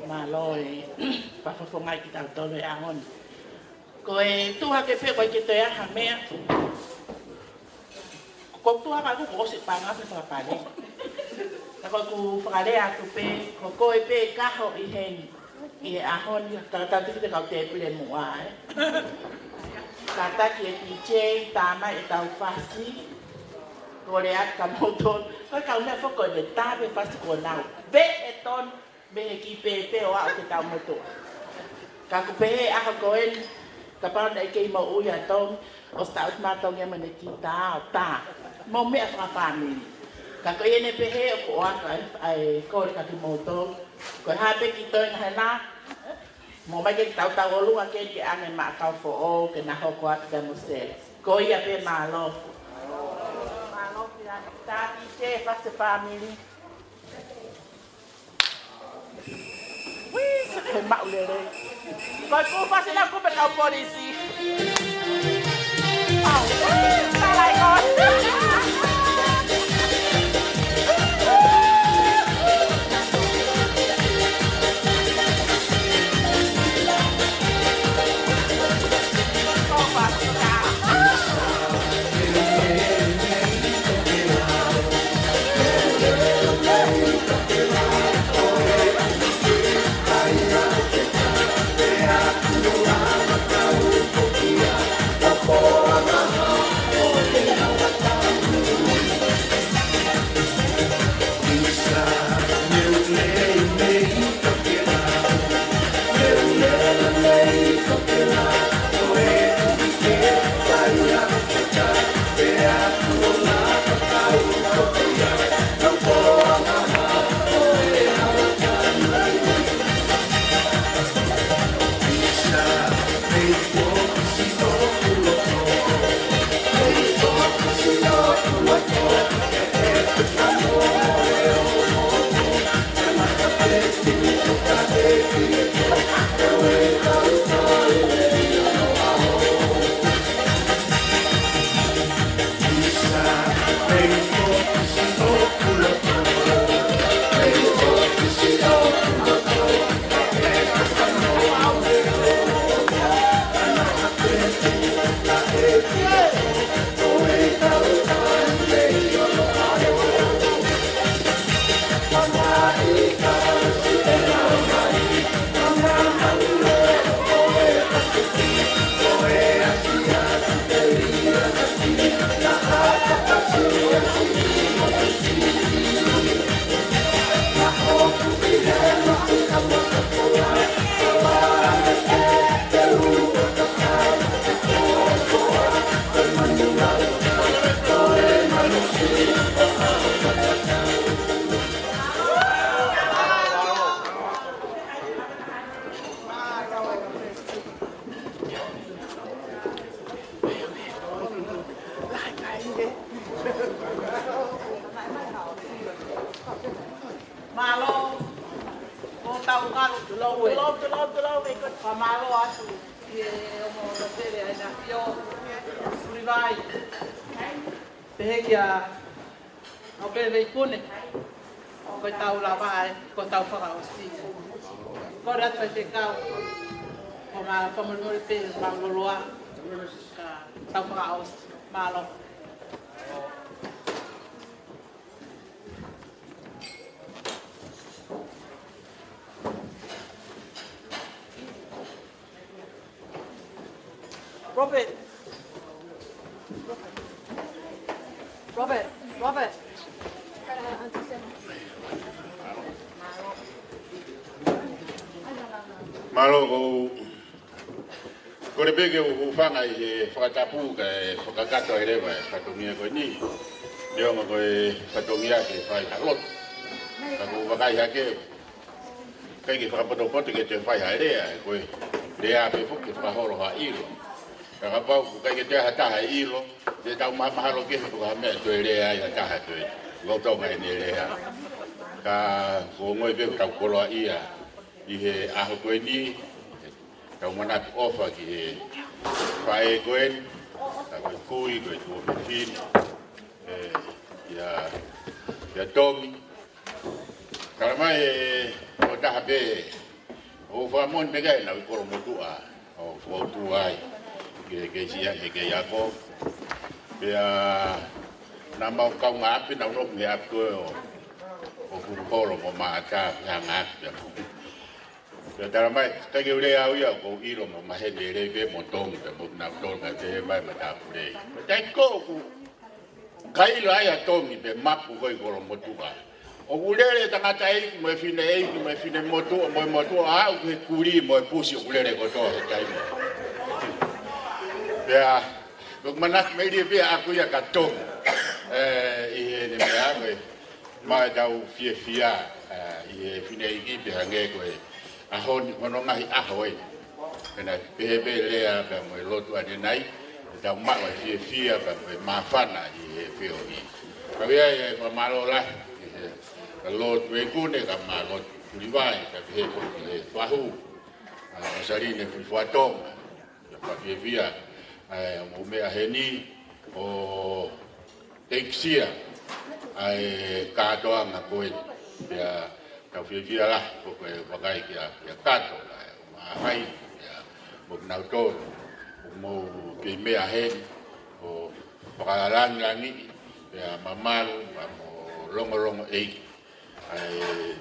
mālō e fakafofongaʻi kitautolu he ʻaho ni. Ko e tuʻu hake pē ko e ke toe ʻai ha meʻa. Ko e tuʻu hake ʻoku ʻosi paʻanga pē fakapale. Ka ko ʻeku fakalea atu pē, ko koe pē kaho ʻi heni. ʻI he ʻaho ni, ka tau tiki te kau tēpile muʻa, ē. Kātaki e DJ, tā mai ʻetau fasi. Kole atu kia moutolu. Ko e kau meʻa foki ko e tā pē fasi kuo nau. Pē e tonu, mei he kiʻi pēpē ʻo aʻu ki he tau motuʻa. Ka ʻoku pehē ʻaho ko eni, kapau naʻe kei moʻui ʻa Tongi, ʻosi taʻutu mai ʻa Tongi ia mo ʻene kiʻi tā ʻo tā. Mo e meʻa fakafāmili. Ka ko ia eni pehē ʻoku ʻoatu ai, ʻa e kole kia kimoutolu. Ko e hā pē kiʻi toenga hena, mo mai ke tau tau ʻolunga ke ke ʻange maʻa kau foʻou ke na hoko atu kia Mosele. Ko ia pē mālō. Mālō pē ʻa e tā pē ke fasi fāmili. Ui, se ke maʻu lelei. Ko e kuo fasi na kupe kau polisi. Au, ui, tā lai ko. Mālō, ko tau ngalo, tulou, tulou, tulou, tulou, e ko. Ka mālō atu, ki he ongo nōpele ʻa e ʻAfio, Pulivai. Pehē kia ʻAupele Veipune, ko e tau lava ai, ko e tau fakaʻosi. Ko e atu pai te kau, ko ma fakamolemole pē, ma loloa, ka tau fakaʻosi, mālō. Robert. Robert. Robert. Mālō, ko u kole pē ke u hūfanga ʻi he fakatapu kae fakakakato ai leva e fatongia ko eni. Neongo ko e fatongia ke fai ha lotu. Ka ko u vakai hake, ʻikai ke fakapotopoto ke te fai ha lea, ko e lea pē foki ke fakaholo ha ʻilo. Ka kapau ʻoku ʻikai ke toe ha taha ʻilo, te tau mahamahalo ke he ko ha meʻa toe lea ai ha taha toe. Lolotonga ʻene lea. Ka ko u ongoʻi pē ʻoku tau koloaʻia ʻi he ʻaho ko eni, tau manatu ʻofa ki he faʻē ko eni, ka ko e kui, ko e tuofefine, ē, ʻia, ʻia Tongi. Tala mai ē, ko e taha pē, ʻoku fakamoʻoni pē ke ʻi ai ʻenau kolo motuʻa, ʻo fōtua ai, ke, ke siʻi ange ke ako. Pea naʻa mau kaungāʻapi, naʻa nau nofo he ʻapi ko ē ʻo, ʻo Fukupolo mo Maʻata, pea ngāueʻaki pea fu. Pea tala mai, ʻikai ke u lea au ia, ʻoku ou ʻilo mo maheni lelei pē mo Tongi pea mo kinautolu naʻe pehē mai matāpule. Pea ʻikai ko ʻeku kaila ia ʻa Tongi pe mapu ko ē ʻi Kolomotuʻa. ʻOku lele tangataʻeiki mo e fineʻeiki mo e finemotuʻa mo e motuʻa, aʻu ki he kulī mo e pusi ʻoku lele kotoa he taimi. Pea, ʻoku ou manatu melie pē ʻaʻaku ia kia Tongi. ʻE, ʻi heʻene meʻa ko ē, maʻa ʻetau fiefia, ʻa, ʻi he fineʻeiki pea hangē ko e ʻaho ni, hono ngaahi ʻaho ē. Pea naʻe pehē pē lea pea mo e lotu ʻanenai, ʻetau maʻu e fiefia pea mo e māfana ʻi he feohi. Ka ʻoku ʻi ai e fakamālō lahi ki he, kia Lord Tueikune, kae ʻumaʻā Lord Fulivai, kae pehē foki ki he fahu, ʻa, ʻo Saline Fulifuatonga. Pea fakafiefia, ʻa, ʻo mou meʻa heni ʻo ʻeikisia ʻa e kātoanga ko ē. Pea tau fiefia lahi ko e vakai kia, kia Kato, ʻa e ʻo Mahai, pea mo kinautolu ʻoku mou kei meʻa heni ʻo fakalāngilangiʻi, pea mamalu, pea mo longolongoʻi ʻa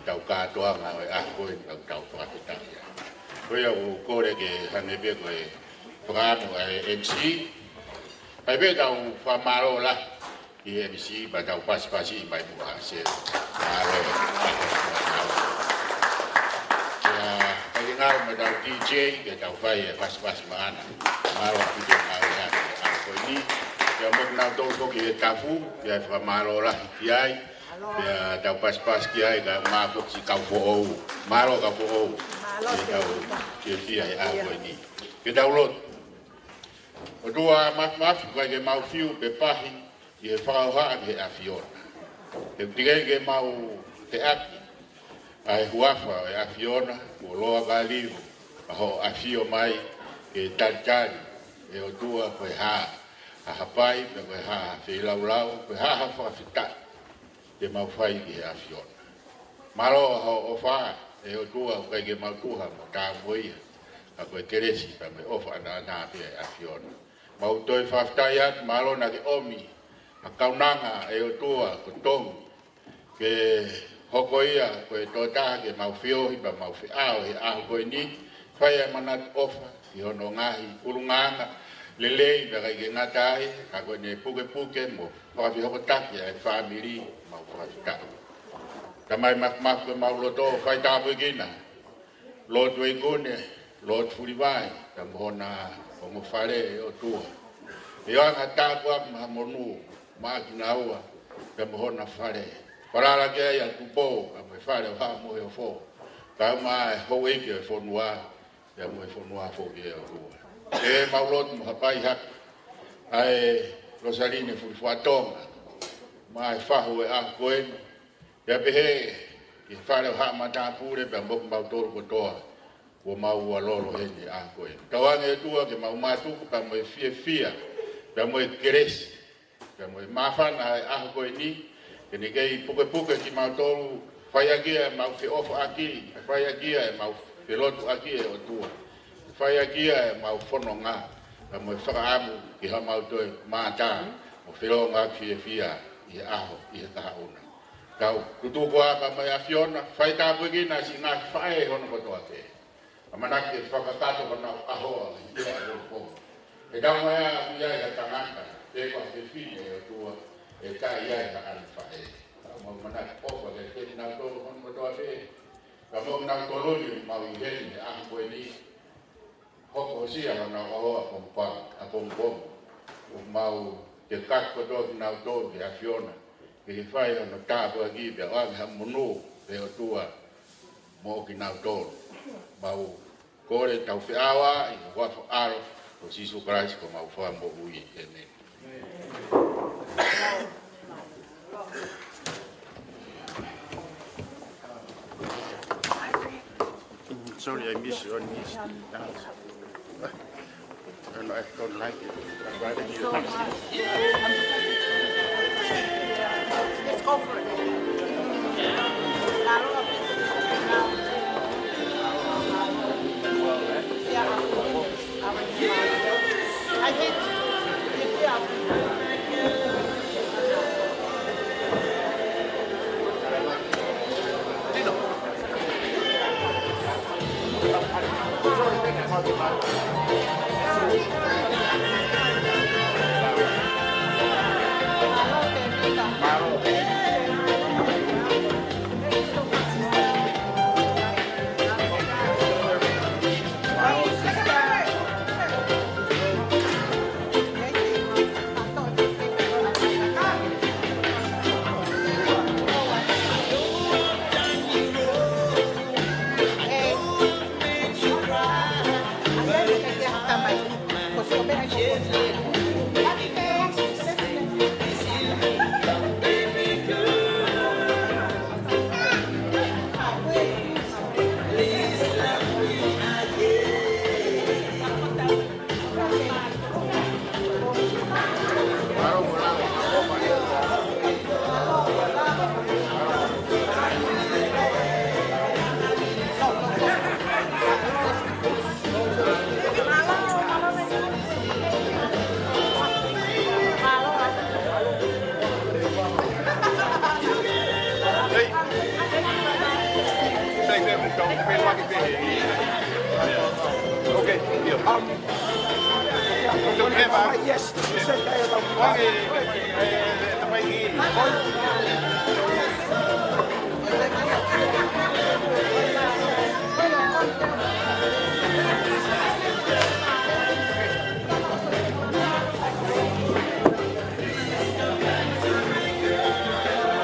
ʻetau kātoanga ʻo e ʻaho ko ē, tau, tau fakafetaʻi ai. Ko ia ʻoku ou kole ke hangē pē ko e fakaʻamu ʻa e M C. Kae pehē tau fakamālō lahi ki he M C, pea tau pasipasi mai muʻa se. Mālō. Pea, kae ngāue mo ʻetau D J, ke tau fai e pasipasi maʻana. Mālō ʻaupito ngāue ʻa e ʻaho ko eni. Pea mo kinautolu foki he tafu, pea fakamālō lahi ki ai. Pea tau pasipasi ki ai, kae ʻumaʻā foki siʻi kau foʻou. Mālō kau foʻou. Mālō. Ke tau fiefia he ʻaho ko eni. Ke tau lotu. ʻOtua Māfimafi, ʻoku ʻikai ke mau fiu pe pahi ʻi he fakahohaʻa ki he ʻAfiona. He ʻoku teʻeki ke mau teʻaki ʻa e huafa ʻo e ʻAfiona, kuo loa ka liu ʻa hoʻo ʻafio mai ke talitali, ʻe ʻOtua, ko e hā ha hapai, pe ko e hā ha feilaulau, ko e hā ha fakafetaʻi te mau fai ki he ʻAfiona. Mālō hoʻo ʻofa, ʻe ʻOtua, ʻoku ʻikai ke mau tuha mo tā mo ia, ka ko e kelesi pea mo e ʻofa ʻataʻatā pē ʻa e ʻAfiona. Mau toe fakafetaʻi atu, mālō naʻa ke ʻomi ha kaunanga, ʻe ʻOtua, ko Tongi, ke hoko ia ko e tokotaha ke mau feohi pea mau feʻao he ʻaho ko eni, fai ʻa e manatu ʻofa ki hono ngaahi ʻulungaanga lelei, pea ʻikai ke ngata ai, ka ko ʻene pukepuke mo fakafehokotaki ʻa e fāmili, mau fakafetaʻi. Tamai Māfimafi, ko ʻemau loto ʻoku fai tāpuekina Lord Tueikune, Lord Fulivai, pea mo hona ongo fale, ʻe ʻOtua. ʻE ʻoange ha tāpuaki mahamonū maʻa kinaua pea mo hona fale. Falala ki ai ʻa Tupou, pea mo e fale ʻo Haʻa Moheofo, kae ʻumaʻā e houʻeiki ʻo e fonua, pea mo e fonua foki, ʻe ʻOtua. ʻEmau lotu mo hapai hake ʻa e Losaline Fulifuatonga maʻa e fahu ʻo e ʻaho ko eni, pea pehē ki he fale ʻo Haʻa Matāpule pea mo kimautolu kotoa kuo mau ʻalu lolo heni he ʻaho ko eni. Tauange, ʻOtua, ke mau mātuku pea mo e fiefia pea mo e kelesi pea mo e māfana ʻa e ʻaho ko eni, ke ne kei pukepuke kimautolu, fai ʻaki ʻemau feʻofaʻaki, fai ʻaki ʻemau felotuʻaki, ʻe ʻOtua, fai ʻaki ʻemau fononga pea mo e fakaʻamu ki haʻamau toe mātā mo felōngoaki fiefia ʻi he ʻaho, ʻi he kahaʻu na. Tau tutuku ā pea mo e ʻAfiona, fai tāpuekina siʻi ngaahi faʻē hono kotoa pē. ʻAmanaki ke fakakakato honau ʻaho ʻi he ʻaho ko ē. He tau mai ʻa ia ʻa e tangata, pe ko ha fefine, ʻe ʻOtua, ʻe ʻikai ʻi ai haʻane faʻē. Ka mau ʻamanaki ʻofa ke ke nau tolo hono kotoa pē. Ka mau nau tolo ni mau ʻi heni he ʻaho ko eni. Hokosia honau ʻaho ʻapongipongi, ʻapongipongi. ʻOku mau ke kakato kinautolu ki he ʻAfiona, ke ke fai hono tāpuaki pea ʻoange ha monū, ʻe ʻOtua, mo kinautolu. Mau kole ʻetau feʻao ʻi he huafa ʻo ho ʻAlo ko Sīsū Kalaisi ko homau Fakamoʻui. ʻĒmeni. Sorry, I miss you on this dance. And I don't like it. I'd rather hear. Let's go for it. Yeah. I did. Okay, yeah. Um, yes, yes, sir.